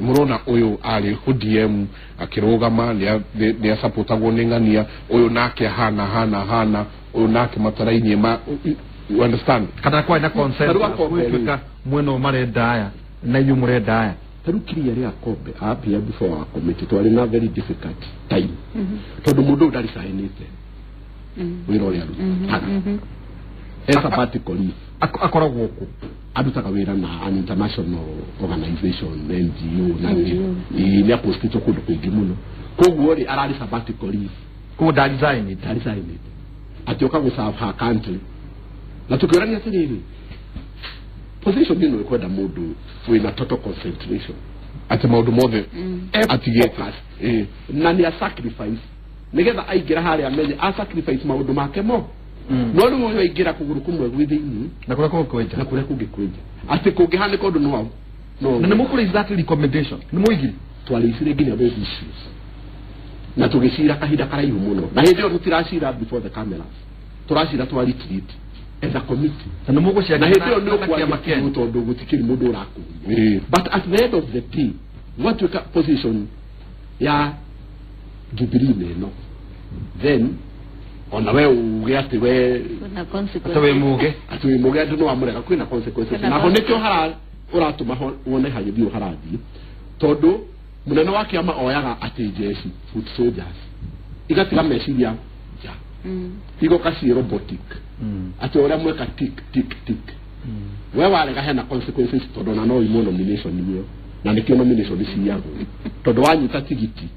mũrona ũyũ arĩ ODM akĩrũgama nĩ asapotagwo nĩ Ng'ania ũyũ nake hana hana hana ũyũ nake matarainie ma you understand kana kwarĩ na consensus gwĩtuĩka mwena ũyũ marenda aya na inyuĩ mũrenda aya. Tarĩu kiria rĩa Akombe appear before our committee twarĩ na very difficult time tondũ mũndũ ũyũ ndaricainĩte wĩra ũrĩa arutaga. As a sabbatical leave akoragwo kũ arutaga wĩra na an international organization NGO na nĩ apostĩtwo kũndũ kũingĩ mũno. Koguo rĩ ararĩ sabbatical leave. Koguo ndaricainĩte atĩ ũka gũ serve her country. Na tũkĩũrania atĩrĩrĩ position ĩno ĩkwenda mũndũ wĩna total concentration atĩ maũndũ mothe atigĩte na nĩ a sacrifice nĩgetha aingĩra harĩa amenye a sacrifice maũndũ make mo. No rĩu ũyũ aingĩra kũgũrũ kũmwe gwĩ thĩinĩ na kũrĩa kũngĩ kwĩ nja na kũrĩa kũngĩ kwĩ nja atĩ kũngĩhanĩka ũndũ no na nĩ mũkũ raise that recommendation nĩ mũigire twarĩicire nginya those issues na tũgĩcira kahinda karaihu mũno na hĩndĩ ĩyo tũtiracira before the cameras tũracira twa retreat as a committee na nĩ mũgũciaria na hĩndĩ ĩyo nĩ ũkwaria tondũ gũtikĩrĩ mũndũ ũrakũria. But at the end of the day gwatuĩka position ya Jubilee ĩno then ona we uge atĩ we atĩ wĩ mũge atĩ wĩ mũge andũ no amũrega kwĩna consequences. Na ho nĩkĩo ũratũma wone hagĩthiĩ harathiĩ tondũ Munene wa kiama oyaga atĩ jeshi foot soldiers igatiga meciria nja. Igoka ci robotic. Atĩ ũrĩa mweka tick tick tick. We warega hena consequences tondũ na no imwe nomination ĩyo na nĩkĩo nomination ciyagwo tondũ wanyita tigiti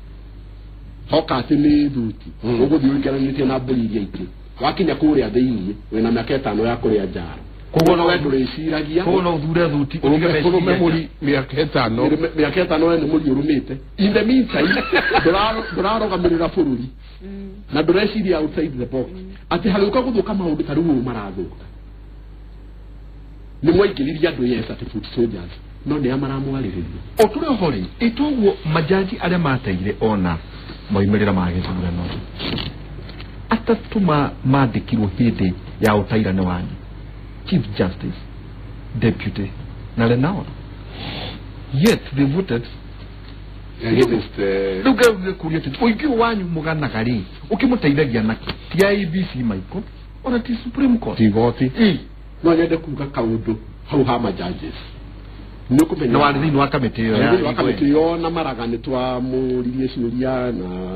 hoka atĩ nĩ thuti ũgũthiĩ ũikaranĩtie na mbũri iria ingĩ wakinya kũrĩa thĩiniĩ wĩna mĩaka 5 ya kũrĩa njaro koguo no we ndũrĩciragia koguo no ũthure thuti ũrũme mũri mĩaka 5 mĩaka 5 we nĩ mũri ũrũmĩte. In the meantime ndũrarũgamĩrĩra bũrũri na ndũreciria outside the box atĩ hagĩũka gũthũka maũndũ ta rĩu ũũ marathũka nĩ mwaingĩririe andũ yes atĩ foot soldiers no nĩ amaramwarĩrĩria o tũrĩ oho rĩ ĩtoguo majaji arĩa mateire ona moimĩrĩra ma gĩthurano atatũ mandĩkirwo hĩndĩ ya ũtairane wanyu, Chief Justice, Deputy na Lenaola, yet they voted against. Rĩu ngekũria atĩ ũingĩ wanyu mũganaga rĩ ũkĩmũteithagia nakĩ? Ti IEBC Michael ona ti Supreme Court ti igoti. No nyende kuga kaũndũ hau ha ma judges nĩ ũkũmenya na warĩ thĩinĩ wa kamĩtĩ ĩyo ya kamĩtĩ ĩyo na Maraga nĩ twamũririe ciũria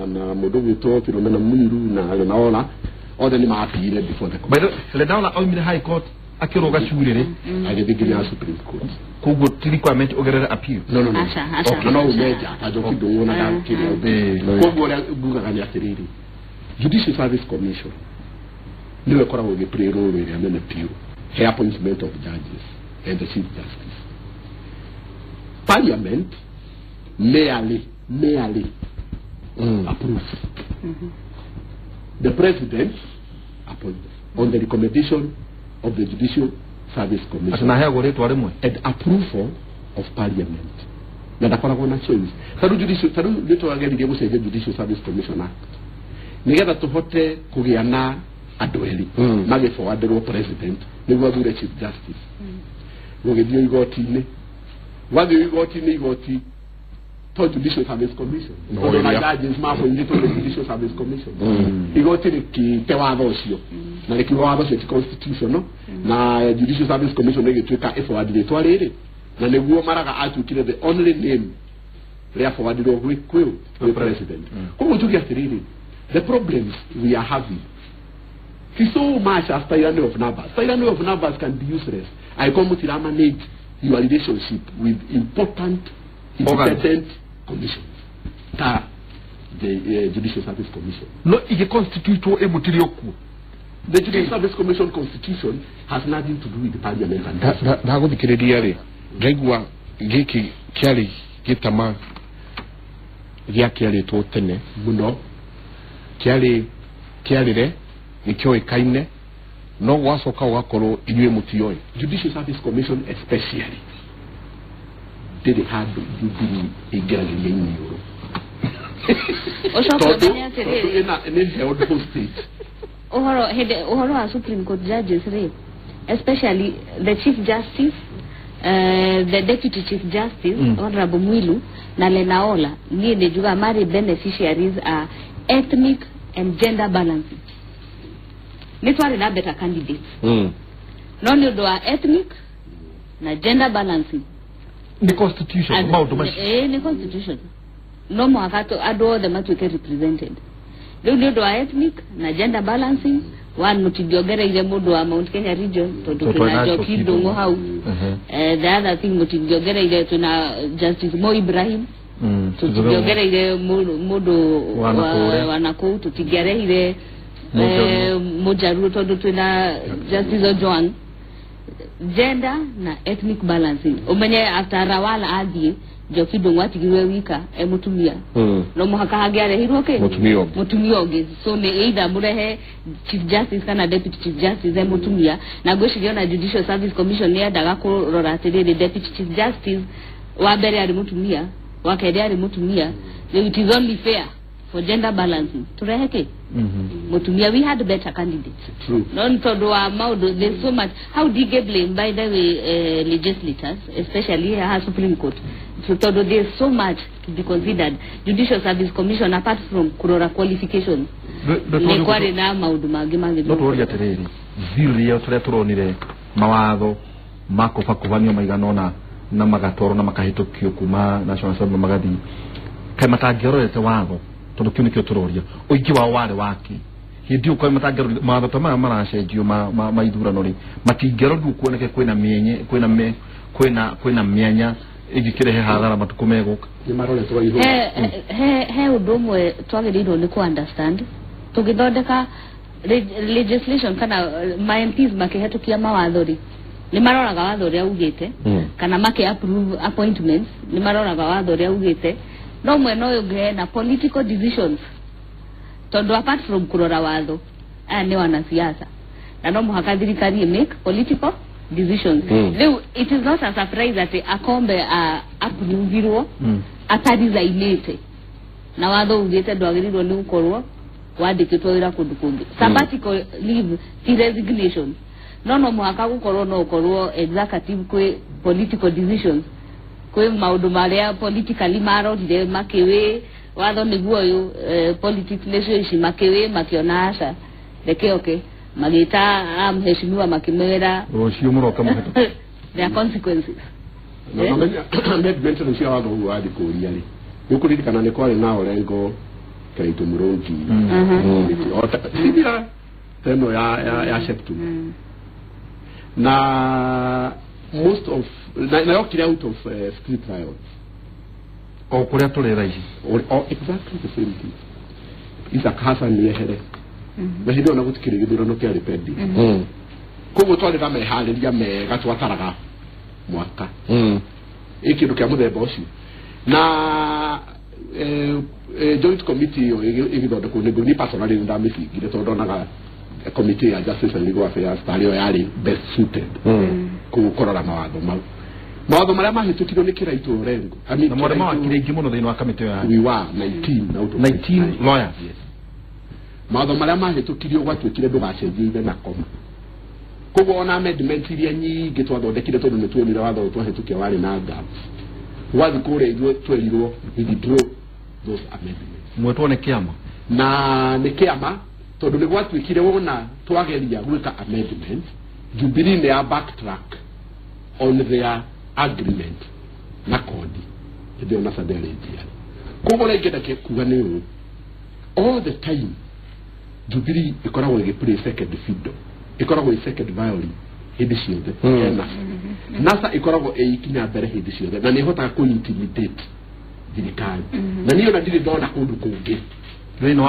na mũndũ ũgwĩtwo Philomena Mwiru na Lenaola othe nĩ maapire before the court. Lenaola aumire High Court akĩrũga curĩrĩ agĩthiĩ nginya Supreme Court. Koguo ti requirement ũgerere appeal. No no no. No umeja ta Njoki Ndung'u na ndakĩrĩa. Koguo ũrĩa ngugaga nĩ atĩrĩrĩ, Judicial Service Commission nĩwe ĩkoragwo ĩgĩ play role ĩrĩa nene biũ he appointment of judges and the Chief Justice. Parliament merely approves. The President appoints on the recommendation of the Judicial Service Commission and approval of Parliament. Na ndakoragwo na choice. Taru judicial taru nĩ twageririe gũcenjia Judicial Service Commission Act nĩgetha tũhote kũgĩa na andũ erĩ magĩforwarderwo President nĩguo athure Chief Justice. Gũgĩthiĩ igoti-inĩ, wathiĩ igoti-inĩ igoti to Judicial Service Commission tondũ na judges maboindĩtwo nĩ Judicial Service Commission. Igoti rĩkĩte watho ũcio na rĩkiuga watho ũcio ti constitutional na Judicial Service Commission ĩgĩtuĩka ĩforward rĩtwa rĩrĩ na nĩguo Maraga atuĩkire the only name rĩa forwardirwo gwĩ President. Koguo njuge atĩrĩrĩ, the problems we are having is so much as tyranny of numbers. Tyranny of numbers can be useless. I come to manage your relationship with important independent commissions ta the Judicial Service Commission. No ige constitute emutiri okuo. The Judicial Service Commission constitution has nothing to do with the parliament. Ndaguthikiriria ri ngaigua giki kiari gitama gĩakĩarĩtwo tene mũno kĩarĩ kĩarĩre gĩkĩoĩkaine no gwacoka gũgakorwo inyuĩ mũtioĩ. Judicial Service Commission especially ndĩrĩ handũ Jubilee ĩingĩragĩria iniũrũ. Ũcoke ũmenye atĩrĩrĩ nĩ held hostage. Ũhoro hĩndĩ ũhoro wa Supreme Court judges rĩ, especially the Chief Justice, the Deputy Chief Justice Honorable Mwilu na Lenaola, niĩ nĩ njugaga marĩ beneficiaries are ethnic and gender balancing. Nĩ twarĩ na better candidates no nĩ ũndũ wa ethnic na gender balancing nĩ constitution maũndũ macio. Nĩ constitution no mũhaka andũ othe matuĩke represented. Rĩu nĩ ũndũ wa ethnic na gender balancing one mũtingĩongereire mũndũ wa Mount Kenya region tondũ twĩna Njoki Ndung'u hau. The other thing mũtingĩongereire twĩna Justice Mo Ibrahim, tũtingĩongereire mũndũ wa nakũu, tũtingĩarehire Mũjaruo tondũ twĩna Justice Ojwang. Gender na ethnic balancing umenye after Rawala athiĩ Njoki Ndung'u atigirwe wika e mũtumia no mũhaka hangĩarehirwo kĩ mũtumia ũngĩ. So nĩ either mũrehe Chief Justice kana Deputy Chief Justice e mũtumia, na ngwĩciria ona Judicial Service Commission nĩ yendaga kũrora atĩrĩrĩ Deputy Chief Justice wa mbere arĩ mũtumia, wa kerĩ arĩ mũtumia. Rĩu it is only fair for gender balancing turehe kĩ mũtumia. We had better candidates. True. No tondũ wa maũndũ there's so much. How do you get blamed by the way legislators especially her Supreme Court? So tondũ there's so much to be considered. Judicial Service Commission apart from kurora qualifications nĩ kwarĩ na maũndũ mangĩ mangĩ. No tũroria atĩrĩrĩ zero tũrĩa tũronire mawatho makũbakũbanio maigana ũna na magatwarwo na makahĩtũkio kuma National Assembly magathiĩ kaĩ matangĩrorete watho tondũ kĩu nĩkĩo tũroria ũingĩ wao warĩ wake hĩndĩ ĩyo kaĩ matangĩrorire mawatho ta maya maracenjio ma ithurano rĩ matingĩrorirwo kuoneke kwĩna mĩenye kwĩna mĩanya ĩngĩkĩrehe hathara matukũ megũka. Nĩ maroretwo igũrũ. He ũndũ ũmwe twagĩrĩirwo nĩ ku understand tũgĩthondeka legislation kana ma MPs makĩhetũkia mawatho rĩ nĩ maroraga watho ũrĩa ugĩte kana makĩ approve appointments nĩ maroraga watho ũrĩa ugĩte no mwena ũyũ ũngĩ hena political decisions tondũ apart from kũrora watho aya nĩ wanasiasa na no mũhaka thirikari make political decisions. Rĩu it is not a surprise atĩ Akombe approvirwo ataresignĩte na watho ugĩte ndwagĩrĩirwo nĩ gũkorwo wandĩkĩtwo wĩra kũndũ kũngĩ. Sabbatical leave ti resignation no mũhaka gũkorwo no ũkorwo executive kwĩ political decisions kwĩ maũndũ marĩa politically marorire makĩwĩ watho nĩguo ũyũ politics nĩcio ici makĩwĩ makĩona aca reke oke magĩta mheshimiwa makĩmwĩra rũciũ mũroka mũhetũke there are consequences. Na amendment cia watho ũguo wathiĩ kũũria rĩ nĩ ũkũririkana nĩ kwarĩ na Orengo Kĩraitũ Mũrũngi similar teno ya Sheptum na most of na yokire out of street riots o kũrĩa tũrĩ thaa ici or exactly the same thing. Isaac Hassan nĩehere na hĩndĩ ĩyo na gũtikĩrĩ gĩthurano kĩarĩ pending koguo twarĩ na meharĩria mega twataraga mwaka ĩ kĩndũ kĩa mũthemba ũcio na joint committee ĩyo ĩgĩthondekwo nĩguo niĩ personally nĩ ndamĩbingire tondũ ndonaga committee ya Justice and Legal Affairs tarĩ yo yarĩ best suited kũrora mawatho mau mawatho marĩa mahĩtũkirio nĩ Kĩraitũ Orengo na mwarĩ mawakiri aingĩ mũno thĩinĩ wa kamĩtĩ ĩyo ya we were 19 out of 19 lawyers. Yes. Mawatho marĩa mahĩtũkirio gwatuĩkire ndũgacenjie ithe na koma koguo ona amendment iria nyingĩ twathondekire tondũ nĩ tuonire watho twahĩtũkia warĩ na gaps gwathi kũrĩa ithuĩ twerirwo withdraw those amendments mwetwo nĩ kĩama na nĩ kĩama tondũ nĩ gwatuĩkire wona twageria gwĩka amendment Jubilee nĩ ya backtrack on their agreement na kodi hĩndĩ ĩyo NASA ndĩarĩ njiarĩ koguo ũrĩa ingĩenda kuga nĩ ũũ all the time Jubilee ĩkoragwo ĩgĩplay second fiddle ĩkoragwo ĩ second violin hĩndĩ ciothe ya NASA. NASA ĩkoragwo ĩ ikinya mbere hĩndĩ ciothe na nĩ ĩhotaga kũ intimidate thirikari na niĩ ona ndirĩ ndona kũndũ kũngĩ thĩinĩ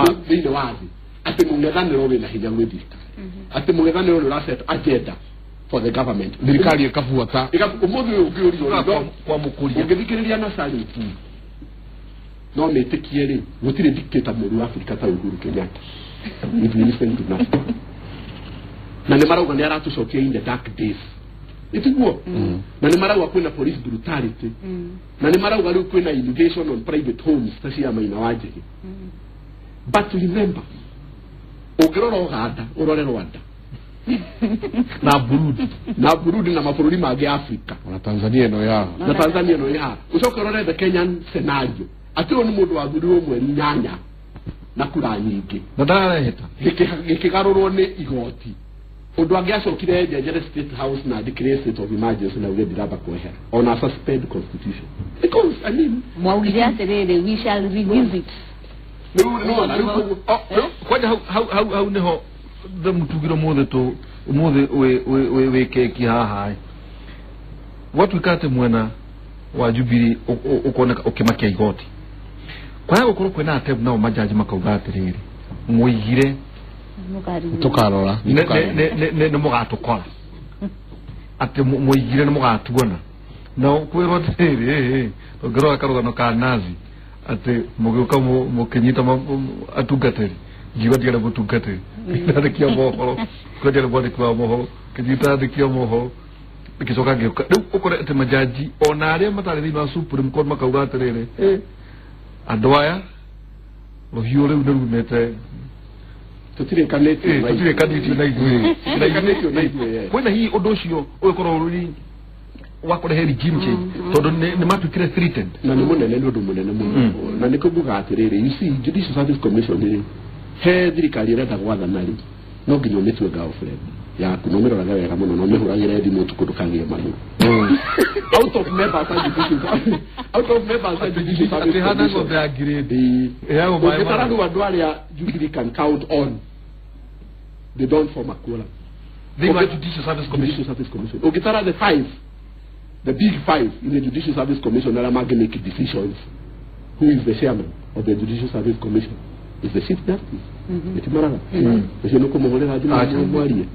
wa thĩ atĩ mũng'ethanĩro wĩna hinya gwĩ thirikari atĩ mũng'ethanĩro nĩ ũraset agenda for the government thirikari ĩkabuata ũmũthĩ ũyũ ũngĩũrio kwamũkũria ũngĩthikĩrĩria NASA rĩ no mĩtĩkie rĩ gũtirĩ dictator mũru wa Afrika ta Uhuru Kenyatta if we listen to NASA na nĩ marauga nĩ aratũcokia in the dark days ĩtiguo na nĩ marauga kwĩna police brutality na nĩ marauga rĩu kwĩna invasion on private homes ta cia Maina wa Njĩgĩ. But remember ũngĩrora Uganda ũrore Rwanda na Burundi na mabũrũri mangĩ Afrika na Tanzania ĩno ya na Tanzania ĩno ĩha ũcoke ũrore the Kenyan scenario atĩ ũyũ nĩ mũndũ wathurirwo mweri 8 na kura nyingĩ na ndarareheta gĩkĩgarũrwo nĩ igoti ũndũ angĩacokire njenjere State House na declare state of emergency na uge ndiramba kwehera ona suspend constitution because I mean mwaugire atĩrĩrĩ we shall revisit kwanja hau nĩho mũtugiro mũthĩ tũ ũmũthĩ wĩ keki haha gwatuĩka atĩ mwena wa Jubilee ũkoneka ũkĩmakia igoti kwaya gũkorwo kwĩna attempt nao majaji makauga atĩrĩrĩ mũigire tũkarora nĩ mũgatũkora atĩ mũigire nĩ mũgatuona na kwĩrwo atĩrĩrĩ ũngĩrora karũgano ka Nazi atĩ mũgĩũka mũkĩnyita atungatĩri ngiuga ndiarĩ mũtungatĩri ndandĩkia mohoro ngiuga ndiarĩ mwandĩki wa mohoro kĩnyita andĩki a mohoro gĩcoka ngĩũka rĩu ũkore atĩ majaji ona arĩa matarĩ thĩinĩ wa Supreme Court makauga atĩrĩrĩ andũ aya rũhiũ rĩu nĩ rumĩte tũtirĩkanĩtio tũtirĩkanĩtio na ithuĩ kwĩna hihi ũndũ ũcio ũgĩkorwo ũrĩ wa kũrehe regime change tondũ nĩ matuĩkire threatened na nĩ mũnene nĩ ũndũ mũnene mũno na nĩkĩo nguga atĩrĩrĩ you see Judicial Service Commission rĩ he thirikari ĩrenda gwathana rĩ no nginya ũmĩtue girlfriend Yaku no mĩrorage wega mũno no mĩhũragĩre thimũ ũtukũ ndũkagĩe mahũ. Out of members a judicial, out of members a judicial service Atĩ hana commission. ng'ombe ya grade. Ĩheagwo maĩ Ũngĩtara mara. rĩu andũ arĩa Jubilee can count on, they don't form a quorum. Thĩinĩ wa Judicial Service Commission. Judicial Service Commission. Ũngĩtara the five, the big five in the Judicial Service Commission arĩa mangĩ make decisions, who is the chairman of the Judicial Service Commission? Is the Chief Justice. Ĩtimaraga ũcio nĩ kũmũhũrĩra thimũ Acha. mwarie.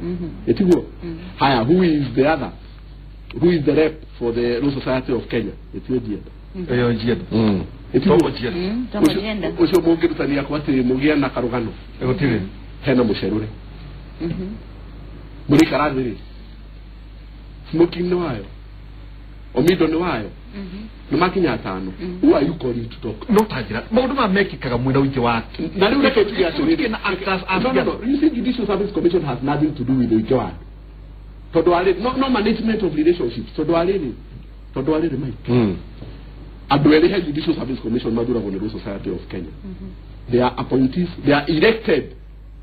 Ĩtiguo? Haya, who is the other? Who is the rep for the Law Society of Kenya? Ĩtio Jienda. Ĩyo Jienda. Ĩtiguo? Tomo Jienda. Tomo Ũcio- Jienda. Ũcio mũngĩrutania kwa atĩ mũgĩe na karũgano Gũtirĩ. hena mũcerũre mũrĩikara thĩ rĩ, smoking nĩ wayo, omido nĩ wayo, nĩ makinya atano. Who are you calling to talk? No ta njĩra maũndũ maya mekĩkaga mwena ũingĩ wa Na rĩu reke tuge atĩrĩrĩ. Tuge na actors a No, no, no. You see, Judicial Service Commission has nothing to do with ũingĩ wa andũ tondũ arĩ no management of relationships, tondũ arĩrĩ Mike, andũ erĩ he Judicial Service Commission mathuragwo nĩ Law Society of Kenya. They are appointees, they are elected.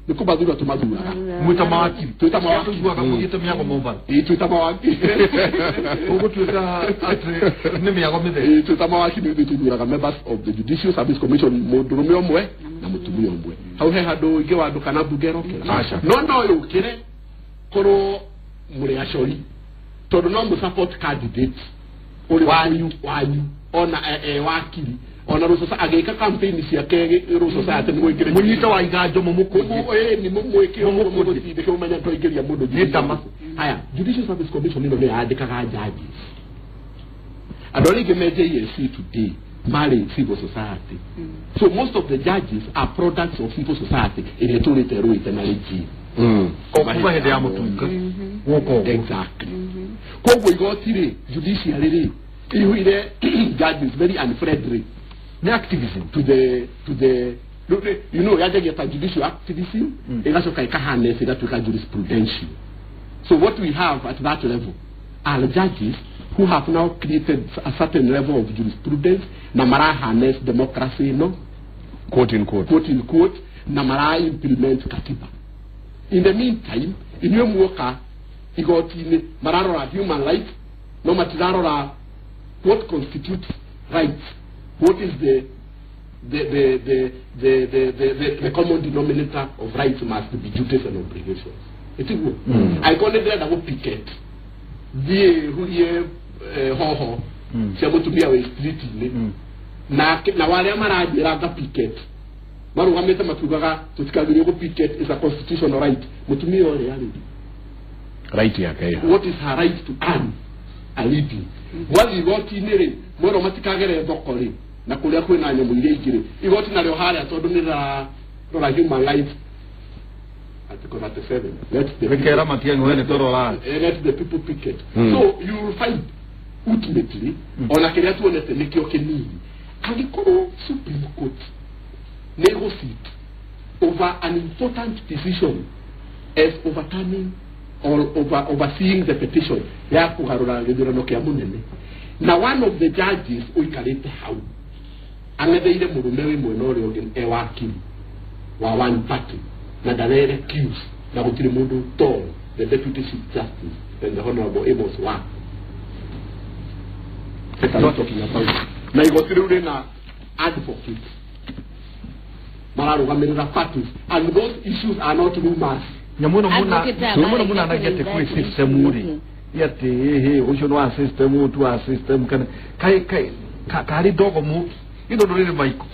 Nĩ kũmathura tũmathuraga. Mwĩta mawakiri. Twĩta mawakiri. Tũiguaga mũgĩte mĩago Mombatha. Ĩĩ, twĩta mawakiri. Ũgũtuĩka atĩ nĩ mĩago mĩtheri. Ĩĩ, twĩta mawakiri ithuĩ tũthuraga members of the Judicial Service Commission, mũndũrũme ũmwe na mũtumia ũmwe. Hau he handũ ũingĩ wa andũ kana mbunge ĩrokĩra? Aca. No yũkĩre korwo mũrĩ acori, tondũ no mũ support candidate ũrĩ wanyu ona e wakiri ona Law Society agĩka campaign ciake Law Society nĩ mũingĩre. Mũnyite wa iganjo mũmũkũnje. Nĩ mũmwĩke ũguo, mũmũtindĩke, mũmenye twaingĩria mũndũ. Nĩ ndama. Haya, Judicial Service Commission ĩno nĩ yandĩkaga judges. Andũ arĩa aingĩ me JSC today marĩ civil society, so most of the judges are products of civil society ĩrĩa ĩtũrĩte ĩrũĩte na regime. O kuma hĩndĩ ya mũtunga gũka ũguo. Exactly. Koguo igoti rĩ, judiciary rĩ, ĩihũire judges very unfriendly Nĩ activism. to the yanjagia ta judicial activism, ĩgacoka ĩkaharness, ĩgatuĩka jurisprudential. So what we have at that level are judges who have now created a certain level of jurisprudence na mara harness democracy, no? Quote in quote. Quote in quote, na mara implement katiba. In the meantime, inyuĩ muoka igoti-inĩ mararora human life, no matirarora what constitutes rights, what is the common denominator of rights must be duties and obligations. Ĩtiguo? Angĩkorwo nĩ ndĩrenda gũ picket, thiĩ hurie hoho cia mũtumia wĩ street-inĩ, na warĩa maranjĩra nga picket marũgamĩte makiugaga tũtikagĩrĩrio gũ picket, is a constitutional right, mũtumia ũrĩa rĩ, Right yake ĩyo. What is her right to earn a living? Gwathiĩ igoti-inĩ rĩ, mwerwo matikagere thoko rĩ, na kũrĩa kwĩna nyamũ iria ingĩ rĩ, igoti narĩo harĩa tondũ nĩ rĩrarora human life, article 37, let the Rĩkera Matiang'i we nĩ tũrora. Let the people picket. So you will find ultimately, ona kĩrĩa tuonete nĩkĩo kĩnini, angĩkorwo Supreme Court nĩ ĩgũsit over an important decision as overturning or overseeing the petition ya kũgarũra gĩthurano kĩa mũnene, na one of the judges ũikarĩte hau ang'etheire mũrũme wĩ mwena ũrĩa ũngĩ e wakiri wa one party na ndarere recuse, na gũtirĩ mũndũ tall, the Deputy Chief Justice and the Honorable Amos Wa. What are we talking about? Na igoti rĩu rĩna advocates mararũgamĩrĩra parties, and those issues are not rumors. Nyamũ ĩno mũna Advocate aya nyamũ ĩno marĩ mũnanagia atĩ kwĩ exactly. system rĩ, ĩ atĩ ĩhĩ ũcio nĩ wa system, ũyũ ti wa system, kana kaĩ kaĩ karĩ ndogo mũki ĩno ndũrĩrĩ maiko.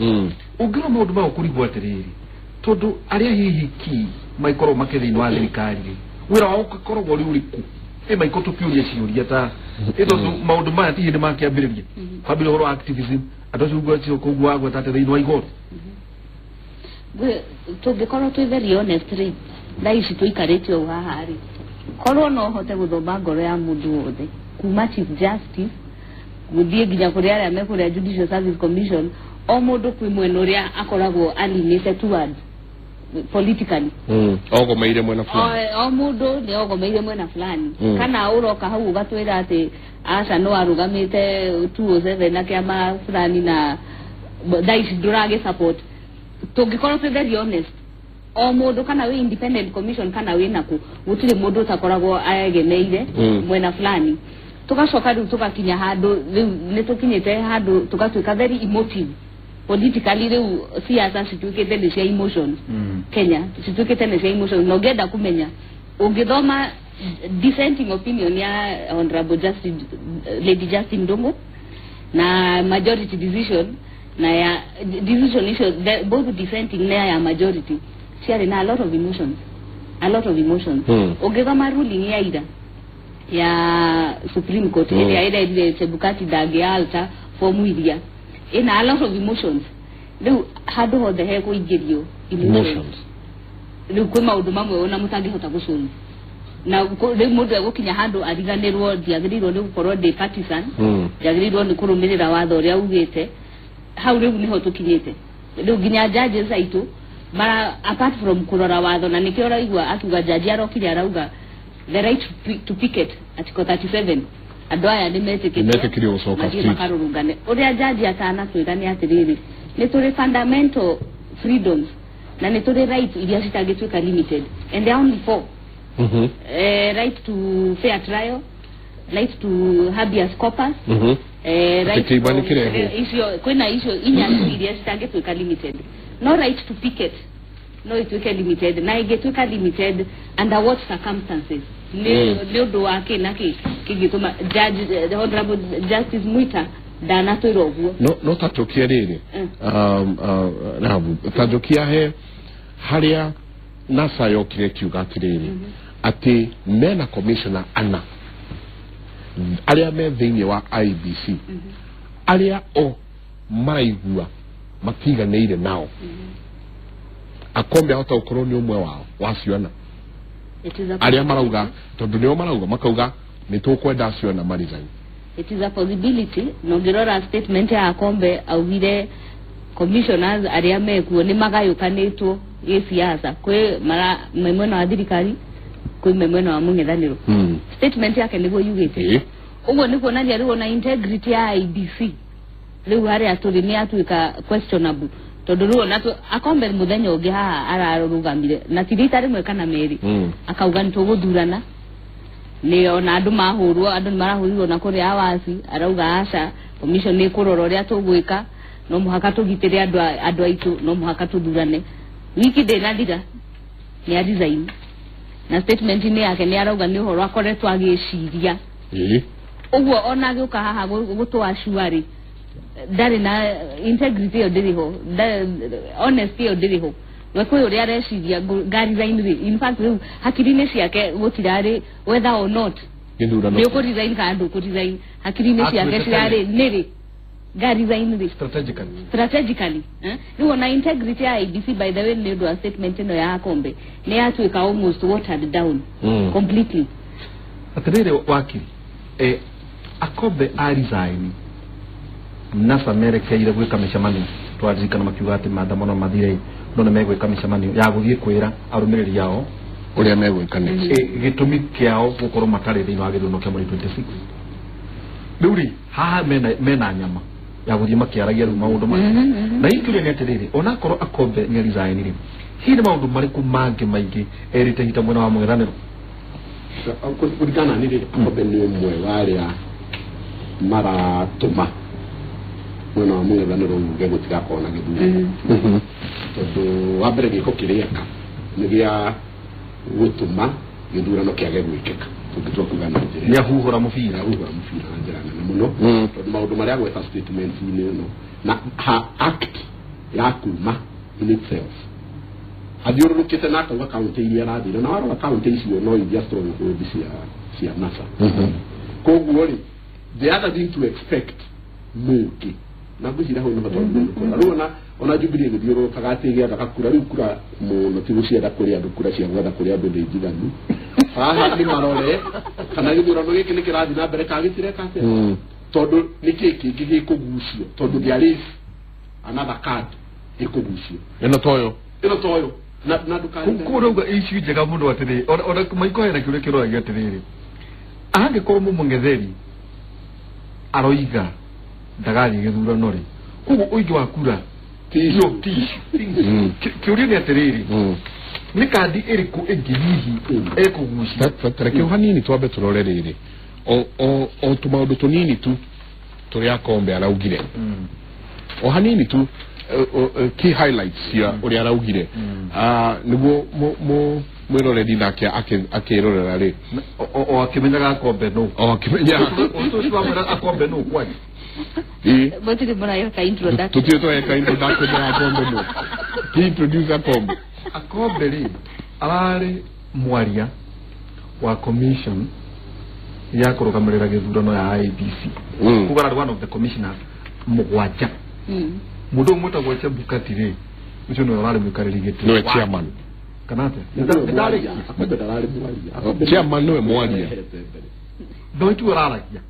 Ũngĩrora maũndũ maya ũkũrigwo atĩrĩrĩ, tondũ arĩa hihi ki maikorwo makĩ thĩinĩ wa thirikari rĩ, wĩra wao ũkoragwo ũrĩ ũrĩkũ? Ĩ maiko tũkĩũria ciũria ta ĩ tondũ maũndũ maya ti hĩndĩ makĩambĩrĩria kwambĩrĩria ũhoro wa activism, andũ acio ũguo acio koguo wagweta atĩ thĩinĩ wa igoti. Tũngĩkorwo twĩ very honest rĩ, thaa ici tũikarĩte ũũ haha rĩ, korwo no hote gũthoma ngoro ya mũndũ wothe kuma Chief Justice gũthiĩ nginya kũrĩ arĩa me kũrĩa Judicial Service Commission, o mũndũ kwĩ mwena ũrĩa akoragwo alinĩte towards politically. Ogomeire mwena fulani. O mũndũ nĩ ogomeire mwena fulani. Kana ũroka hau ũgatwĩra atĩ aca no arũgamĩte 207 na kĩama fulani na thaa ici ndũragĩ support. Tũngĩkorwo twĩ very honest, O mundu kana wi independent commission kana wi naku gutiri mundu utakoragwo aegemeire mwena fulani. Tugacoka riu tugakinya handu riu ni tukinyite handu tugatuika very emotive politically. Riu siasa cituikite ni cia emotions. Kenya cituikite ni cia emotions. Na ũngĩenda kumenya, ũngĩthoma dissenting opinion ya Honorable Justice Lady Justin Ndungu na majority decision na ya decision icio, both dissenting na ya majority, ciarĩ na a lot of emotions, a lot of emotions. Ũngĩthoma ruling ya ira ya Supreme Court ĩrĩa ĩrerire Chebukati ndangĩ-alter fomu iria, ĩna a lot of emotions. Rĩu handũ hothe hekũingĩrio emotions. Rĩu kwĩ maũndũ mamwe ona mũtangĩhota gũsolve, na rĩu mũndũ egũkinya handũ ariganĩrwo ndiagĩrĩirwo nĩ gũkorwo ndĩ partisan, ndiagĩrĩirwo nĩ kũrũmĩrĩra watho ũrĩa ugĩte. Hau rĩu nĩho tũkinyĩte. Rĩu nginya judges aitũ mara, apart from kũrora watho, na nĩkĩo ũraigua akiuga, jaji arokire arauga the right to picket, article 37, andũ aya nĩ metĩkĩtie. Nĩmetĩkĩrio gũcoka mathiĩ street. Makarũrũngane. Ũrĩa jaji atanatwĩra nĩ atĩrĩrĩ, nĩ tũrĩ fundamental freedoms na nĩ tũrĩ right iria citangĩtuĩka limited, and they are only four: right to fair trial, right to habeas corpus, right Kĩimba nĩ kĩrehwo. Icio kwĩna icio inya tu iria citangĩtuĩka limited. No right to picket no ituĩke limited, na ĩngĩtuĩka limited under what circumstances? Nĩ nĩ ũndũ wa kĩ na kĩ kĩngĩtũma? Judge, the Honorable Justice Mwita ndanatwĩra ũguo. No tacokia rĩrĩ, Rahabu, tacokia he harĩa NASA yokire kiuga atĩrĩrĩ, atĩ mena commissioner ana arĩa me thĩinĩ wa IEBC arĩa o maraigua matiganĩire nao. Akombe ahota gũkorwo nĩ ũmwe wao wacio ana It is a arĩa marauga, tondũ nĩo marauga makauga nĩ tũkwenda acio ana maresign. It is a possibility. Na ũngĩrora statement ya Akombe, augire commissioners arĩa mekuo nĩ magayũkanĩtwo gĩsiasa, kwĩ mara me mwena wa thirikari, kwĩ me mwena wa mũng'ethanĩro. Statement yake nĩguo yugĩte. Ũguo nĩ kuonania rĩu ona integrity ya IEBC rĩu harĩa tũrĩ nĩ yatuĩka questionable, tondũ rĩu ona Akombe mũthenya ũngĩ haha ararũgamire na ti rita rĩmwe kana merĩ, akauga nĩ tũgũthurana, nĩ ona andũ mahũrwo, andũ nĩ marahũrirwo na kũrĩa awasi, arauga aca, commission nĩ ĩkũrora ũrĩa tũgwĩka, no mũhaka tũgitĩre andũ aitũ, no mũhaka tũthurane. Wiki ndĩnathira nĩ a resign, na statement-inĩ yake nĩ arauga nĩ ũhoro akoretwo agĩciria. Ũguo ona agĩũka haha gũtũ rĩ, ndarĩ na integrity ĩyo, ndĩrĩ ho. Honesty ĩyo ndĩrĩ ho. We kwĩ ũrĩa areciria ngaresign rĩ. In fact, rĩu hakiri-inĩ ciake gũtirarĩ whether or not gĩthurano nĩ ũkũresign kana ndũkũresign. Hakiri-inĩ ciake Atuĩte. cirarĩ nĩrĩ ngaresign rĩ. Strategically. Strategically, eh? Rĩu ona integrity ya IEBC, by the way, nĩ ũndũ wa statement ĩno ya Akombe, nĩ yatuĩka almost watered down completely. Atĩrĩrĩ wakiri, Akombe a resign, NASA merekeire gwĩka mĩcemanio. Twaririkana makiuga atĩ maandamano mathire, no nĩ megwĩka mĩcemanio ya gũthiĩ kwĩra arũmĩrĩri ao ũrĩa megwĩka next. Gĩtũmi kĩao gũkorwo matarĩ thĩinĩ wa gĩthurano kĩa mweri 26. Rĩu rĩ, haha mena nyama ya gũthiĩ makĩaragia rĩu maũndũ maya. Na hihi kĩũria nĩ atĩrĩrĩ, onakorwo Akombe nĩ resign rĩ, hihi nĩ maũndũ marĩkũ mangĩ maingĩ erĩte hita mwena wa mũng'ethanĩro? Kũringana nĩ rĩ, Akombe nĩ ũmwe wa arĩa maratũma mwena wa mũng'ethanĩro uge gũtigakorwo na gĩthurano, tondũ wa mbere gĩko kĩrĩa eka nĩ gĩa gũtũma gĩthurano kĩage gwĩkĩka, tũngĩtua kuga na njĩra Nĩ ahuhũra mũbira. Ahuhũra mũbira na njĩra nene mũno, tondũ maũndũ marĩa agweta statement-inĩ ĩno na ha act ya kuma in itself, athiũrũrũkĩte na akauga kaunti iria arathire, na warora kaunti icio no iria stronghold cia NASA. Koguo rĩ, the other thing to expect mũngĩ na ngwĩciria hau nĩho twagĩrĩirwo rĩu ona Jubilee ĩgĩthiũrũrũkaga atĩ ĩgĩethaga kura, rĩu kura mũno ti gũcietha kũrĩ andũ, kura cia gwetha kũrĩ andũ nĩ njiganu. Haha nĩ marore kana gĩthurano gĩkĩ nĩ kĩrathiĩ na mbere kana gĩtireka atĩa, tondũ nĩ kĩĩ kĩngĩ gĩkũgucio, tondũ there is another card ĩkũgucio. Ĩno toyo. Ĩno toyo na ndũkarigane. Kũu rauga icio njega mũno atĩrĩrĩ, ona maiko hena kĩũria kĩroragia atĩrĩrĩ, angĩkorwo mũmũng'etheri aroiga ndagathiĩ gĩthurano rĩ, koguo ũingĩ wa kura Ti no ti issue. Kĩũria nĩ atĩrĩrĩ, Nĩ kandi ĩrĩkũ ĩngĩ hihi ĩkũgucia? Tareke hanini twambe tũrore rĩrĩ o tũmaũndũ tũnini tu tũrĩa Akombe araugire. O hanini tu key highlights cia ũrĩa araugire nĩguo mwĩroreri nake akĩrorera rĩ o akĩmenyaga Akombe nũ. O akĩmenya ũcio Akombe nũ kwani. Mũtirĩ mũreka introduction. Tũtirĩ tũreka introduction ya Akombe nũ. Ki introduce Akombe. Akombe rĩ ararĩ mwaria wa commission ya kũrũgamĩrĩra gĩthurano ya IEBC. Kuga ararĩ one of the commissioners mũgwanja. Mũndũ ũmwe wĩtagwo Chebukati rĩ ũcio nĩwe ũrarĩ mũikarĩri gĩtĩ. Nĩwe chairman. Kana atĩa? Akombe ndararĩ mwaria. Chairman nĩwe mwaria. No tiwe ũraragia.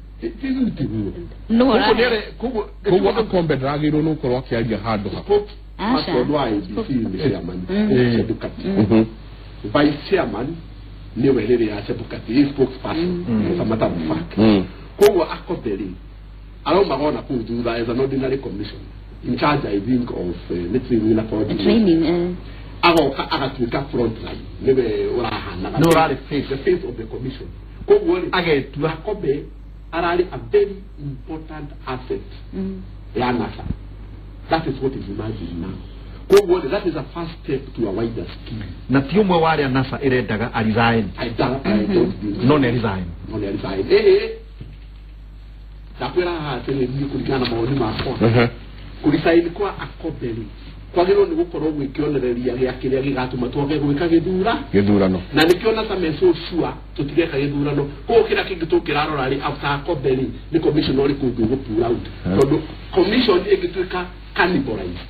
Koguo Akombe ndaragĩrĩirwo nĩ gũkorwo akĩaria handũ ha. Spokesperson wa IEBC nĩ chairman Chebukati. Vice chairman nĩwe rĩrĩa Chebukati is spokesperson as a matter of fact. Koguo Akombe rĩ araumaga ona kũu thutha as an ordinary commission in charge, I think, of training na coordination. Agoka agatuĩka front line nĩwe ũrahanaga. Nĩ ũrarĩ face. The face of the commission. Koguo rĩ agetua Akombe ararĩ a very important asset ya NASA. That is what is emerging now. Koguo rĩ that is a first step to a wider scheme. Na ti ũmwe wa arĩa NASA ĩrendaga a resign. I don't think so. No nĩ resign. No nĩ resign. Ndakwĩra haha atĩ niĩ kũringana na mawoni makwa kũresign kwa Akombe rĩ kwagĩrĩirwo nĩ gũkorwo gwĩ kĩonereria gĩa kĩrĩa gĩgatũma twage gwĩka gĩthurano na nĩkĩo NASA me so sure tũtigeka gĩthurano. Koguo kĩrĩa kĩngĩ tũkĩrarora rĩ after Akombe rĩ nĩ commission ũrĩkũ ũngĩ ũgũ pull out tondũ commission ĩngĩtuĩka cannibalized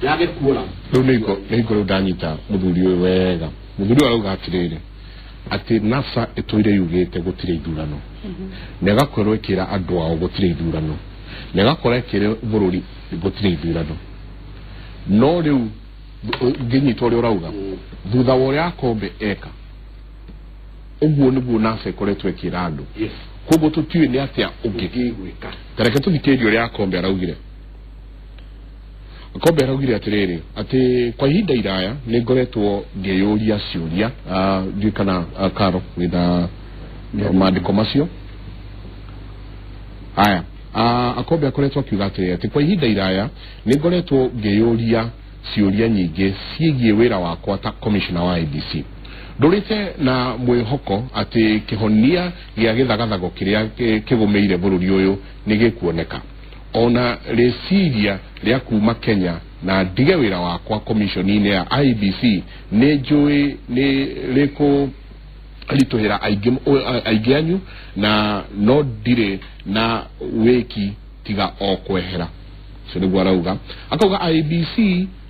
yage kuora. Rĩu nĩ hingo rĩu ndanyita mũthuri ũyũ wega. Mũthuri ũyũ arauga atĩrĩrĩ atĩ NASA ĩtũire yugĩte gũtirĩ ithurano na ĩgakorwo ĩkĩra andũ ao gũtirĩ ithurano na ĩgakorwo ĩkĩra bũrũri gũtirĩ ithurano. No rĩu ngĩnyita ũrĩa ũrauga thutha wa ũrĩa Akombe eka ũguo nĩguo NASA ĩkoretwo ĩkĩra andũ. Koguo tũtiũĩ nĩ atĩa ũngĩ gwĩka. Tareke tũthikĩrĩrie ũrĩa Akombe araugire. Akombe araugire atĩrĩrĩ atĩ kwa ihinda iraya nĩ ngoretwo ngĩyũria ciũria ndiũĩ kana Karo wĩna maandĩko macio. Haya, Akombe akoretwo akiuga atĩrĩrĩ atĩ kwa ihinda iraya nĩ ngoretwo ngĩyũria ciũria nyingĩ ciĩgiĩ wĩra wakwa ta commissioner wa IEBC. Ndũrĩte na mwĩhoko atĩ kĩhonia gĩa gĩthagathago kĩrĩa kĩgũmĩire bũrũri ũyũ nĩ gĩkuoneka. Ona rĩciria rĩa kuma Kenya na ndige wĩra wakwa commission-inĩ ya IEBC nĩ njũĩ nĩ rĩkũ ritũhĩra aingĩ anyu na no ndirĩ na wĩki tiga o kwehera. Ũcio nĩguo arauga. Akauga IEBC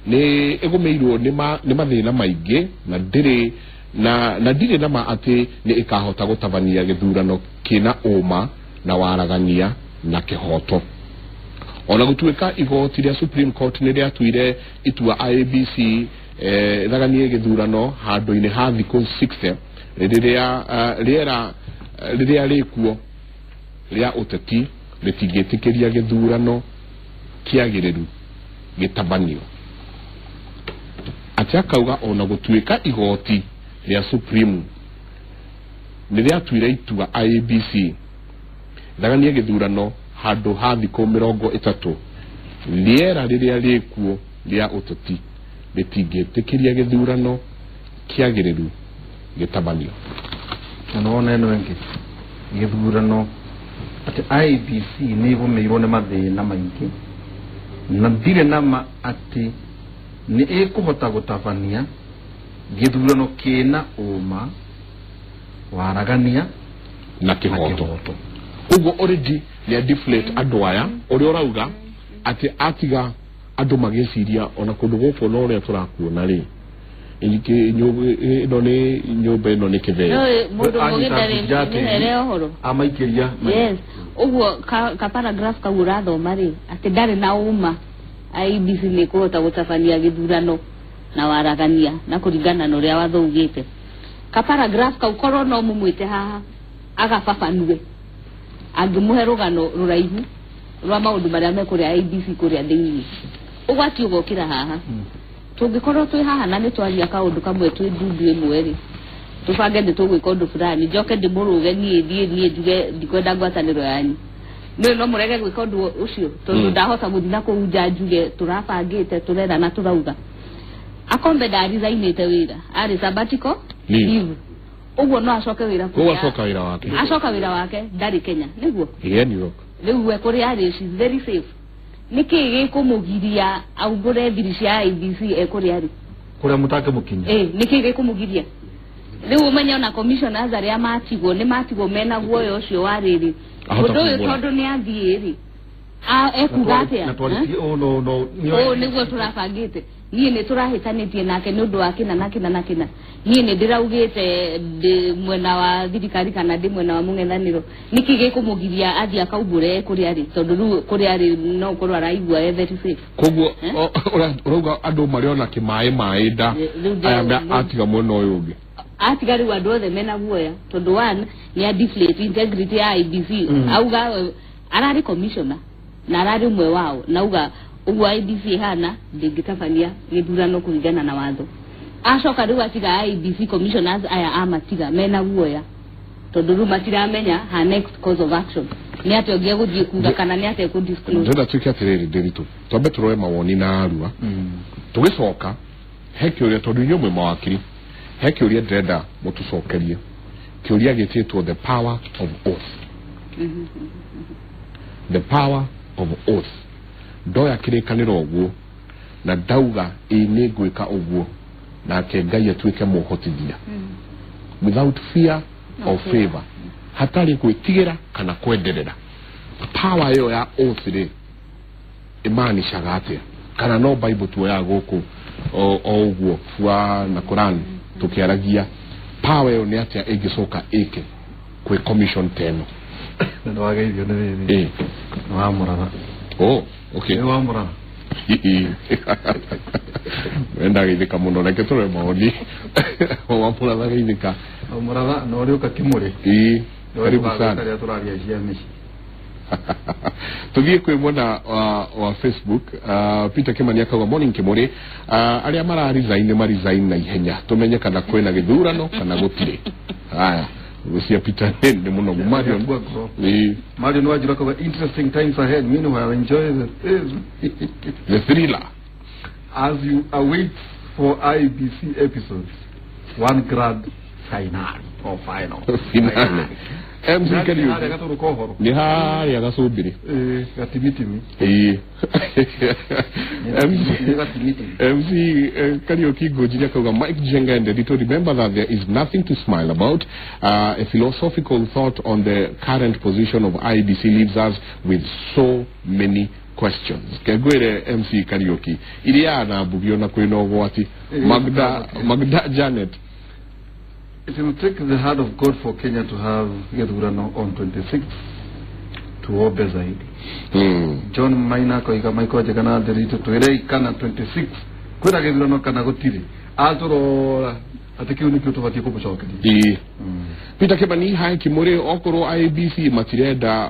nĩ ĩgũmĩirwo nĩ mathĩna maingĩ na ndĩrĩ na ndirĩ na ma atĩ nĩ ĩkahota gũtabania gĩthurano kĩna ũma na waragania na kĩhoto. Ona gũtuĩka igoti rĩa Supreme Court nĩ rĩatuire itua IEBC ĩthaganie gĩthurano handũ-inĩ ha thikũ 60 rĩrĩa rĩera rĩrĩa rĩkuo rĩa ũteti rĩtingĩtĩkĩria gĩthurano kĩagĩrĩru gĩtabanio. Atĩ akauga ona gũtuĩka igoti rĩa Supreme nĩ rĩatuire itua IEBC ĩthaganie gĩthurano handũ ha thikũ 30 rĩera rĩrĩa rĩkuo rĩa ũteti rĩtingĩtĩkĩria gĩthurano kĩagĩrĩru gĩtabanio. Na nĩwona ĩno ĩngĩ gĩthurano atĩ IEBC nĩ ĩgũmĩirwo nĩ mathĩna maingĩ na ndirĩ na ma atĩ nĩ ĩkũhota gũtabania gĩthurano kĩna ũma waragania na kĩhoto. Koguo already nĩ deflate andũ aya ũrĩa ũrauga atĩ atiga andũ magĩciria ona kũndũ gũkũ na ũrĩa tũrakuona rĩ ĩno nĩ nyũmba ĩno nĩ kĩtheo. Mũndũ mũgĩ ndarĩ nĩhere ũhoro amaikĩria. Yes, ũguo ka paragraph kau ũrathoma rĩ atĩ ndarĩ na ũma IEBC nĩ ĩkũhota gũtabania gĩthurano na waragania na kũringana na ũrĩa watho ugĩte. Ka paragraph kau korwo no mũmwĩte haha agababanue angĩmũhe rũgano rũraihu rwa maũndũ marĩa me kũrĩa IEBC kũrĩa thĩinĩ. Ũgwati ũgokĩra haha. Tũngĩkorwo twĩ haha na nĩ twaria kaũndũ kamwe twĩ ndundu ĩmwe rĩ, tũbange nĩ tũgwĩka ũndũ fulani, njoke ndĩmũrũge niĩ thiĩ niĩ njuge ndikwenda ngwatanĩro yanyu, nĩ no mũrege gwĩka ũndũ ũcio tondũ ndahota gũthiĩ na kũu nja njuge tũrabangĩte tũrera na tũrauga. Akombe ndarithainĩte wĩra, arĩ sabbatical leave, ũguo no acoke wĩra kũrĩa, acoka wĩra wake, acoka wĩra wake ndarĩ Kenya nĩguo, ĩĩ New York rĩu we kũrĩa arĩ, she's very safe. Nĩkĩ gĩkũmũgiria aumbũre thiri cia IEBC e kũrĩa arĩ, kũrĩa mũtakĩmũkinya? Nĩkĩ gĩkũmũgiria rĩu? Ũmenye ona commissioners arĩa matigwo nĩ matigwo mena guoya ũcio wa rĩrĩ, ũndũ ũyũ tondũ nĩ athiĩ rĩ ekuga atĩa? Ũũ nĩguo tũrabangĩte, niĩ nĩ tũrahĩtanĩtie nake nĩ ũndũ wa kĩna na kĩna na kĩna, niĩ nĩ ndĩraugĩte ndĩ mwena wa thirikari kana ndĩ mwena wa mũng'ethanĩro. Nĩkĩ gĩkũmũgiria athiĩ akaumbũre kũrĩa arĩ? Tondũ rĩu kũrĩa arĩ no ũkorwo araigua e very safe. Koguo ũrauga andũ marĩ ona kĩmaĩ maĩ nda aya atiga mwena ũyũ ũngĩ, atiga rĩu andũ othe mena guoya tondũ one nĩ a deflate integrity ya IEBC. Auga ararĩ commissioner na ararĩ ũmwe wao, na auga ũguo IEBC ĩhana ndĩngĩtabania gĩthurano kũringana na watho. Acoka rĩu atiga IEBC commissioners aya amatiga mena guoya tondũ rĩu matiramenya her next course of action nĩ atĩa ũngĩ egũthiĩ kuga kana nĩ atĩa ekũ disclose. Ndĩrenda tuĩke atĩrĩrĩ Ndiritu, twambe tũroe mawoni na arua, tũgĩcoka he kĩũria, tondũ inyuĩ mwĩ mawakiri, he kĩũria ndĩrenda mũtũcokerie, kĩũria gĩtĩtwo the power of oath. The power of oath. Ndoya kĩrĩkanĩro ũguo na ndauga ĩĩ nĩ ngwĩka ũguo, nake Ngai atuĩke mũhotithia without fear or favor, hatarĩ gwĩtigĩra kana kwenderera. Power ĩyo ya oath rĩ ĩmaanishaga atĩa? Kana no Bible tuoyaga gũkũ o ũguo bua na Quran tũkĩaragia, power ĩyo nĩ atĩa ĩngĩcoka ĩke kwĩ commission teno? Nĩ wageithio nĩ rĩrĩ nĩ wamũratha. Oh, okay. Nĩ wamũratha. Wenda geithĩka mũno, reke tũrore mawoni. Wamũratha geithĩka. Wamũratha na ũrĩ ũka Kĩmũrĩ. Ĩĩ, karibu sana. Rĩrĩa tũraria cia mĩciĩ. Tuthiĩ kwĩ mwena wa Facebook. Peter Kimani akauga morning Kĩmũrĩ, arĩa mara resign nĩ ma resign na ihenya, tũmenye kana kwĩna gĩthurano kana gũtirĩ. Haya, Lucia Peter nĩ mũno. Marion Marion Wajira akauga interesting times ahead, meanwhile enjoy the thriller as you await for IEBC episodes one grand finale or final finale. MC Kariuki nĩ harĩa gacũmbĩrĩ gatimitimi. MC Kariuki Ngũnjiri akauga Mike Njenga and Ndiritu, remember that there is nothing to smile about. A philosophical thought on the current position of IEBC leaves us with so many questions. Kegwire MC Kariuki iria na mbugio na kwĩna ũgwati. Magda Janet, it will take the hand of God for Kenya to have gĩthurano on 26 tuombe zaidi. John Maina koiga Michael Njenga na Ndiritu twĩrei kana 26 kwĩna gĩthurano kana gũtirĩ, atũrora atĩ kĩu nĩkĩo tũbatiĩ kũmũcokeria. Peter Kimani, hi Kĩmũrĩ, okorwo IEBC matirenda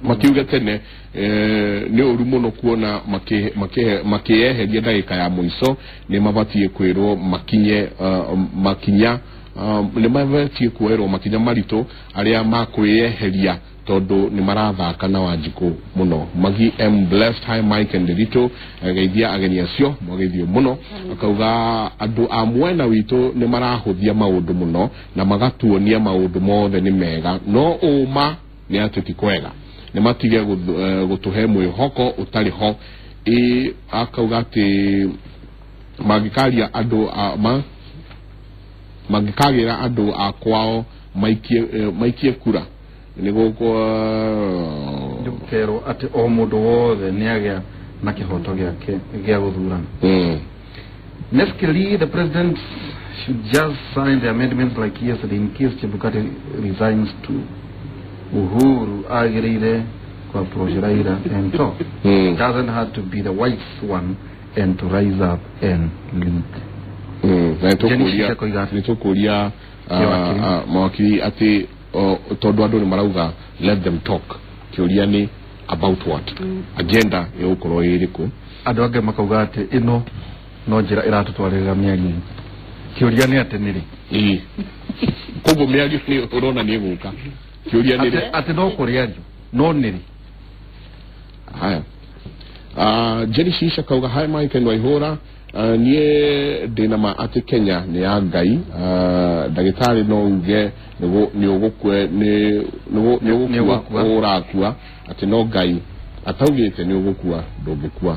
makiuge tene nĩ ũru mũno kuona makĩeheria ndagĩka ya mũico, nĩ mabatiĩ kwĩrwo makinye makinya, nĩ mabatiĩ kuoerwo makinya maritũ arĩa makwĩyeheria tondũ nĩ marathaka na Wanjikũ mũno. Magi M Blessed, hi Mike and Ndiritu, geithia ageni acio mwageithio mũno. Akauga andũ a mwena witũ nĩ marahũthia maũndũ mũno na magatuonia maũndũ mothe nĩ mega, no ũma nĩ atĩ ti kwega, nĩ matige gũtũhe mwĩhoko ũtarĩ ho. Akauga atĩ mangĩkaria andũ mangĩkagĩra andũ a kwao maikie kura nĩ gũkerwo atĩ o mũndũ wothe nĩ agĩa na kĩhoto gĩake gĩa gũthurana. Neskeli, the president should just sign the amendments like yesterday in case Chebukati resigns too. Uhuru agĩrĩire ku approach Raila and talk. Doesn't have to be the wise one and to rise up and lead. Nĩ tũkũria mawakiri atĩ tondũ andũ nĩ marauga let them talk, kĩũria nĩ About what? Agenda ĩgũkorwo ĩrĩkũ? Andũ angĩ makauga atĩ ĩno no njĩra ĩratũtwarĩrĩra mĩario-inĩ. Kĩũria nĩ atĩ nĩ rĩ? Ĩĩ. Koguo mĩario nĩ ũrona nĩ ĩgũka. Kĩũria nĩ rĩ? Atĩ no kũrĩario no nĩ rĩ? Haya. Jerry Shisha kauga hi Mike and Waihura. Niĩ ndĩna ma atĩ Kenya nĩ ya Ngai. Ndagĩtarĩ no uge nĩ ũgũkua ũrakua, atĩ no Ngai ataugĩte nĩ ũgũkua ndũngĩkua.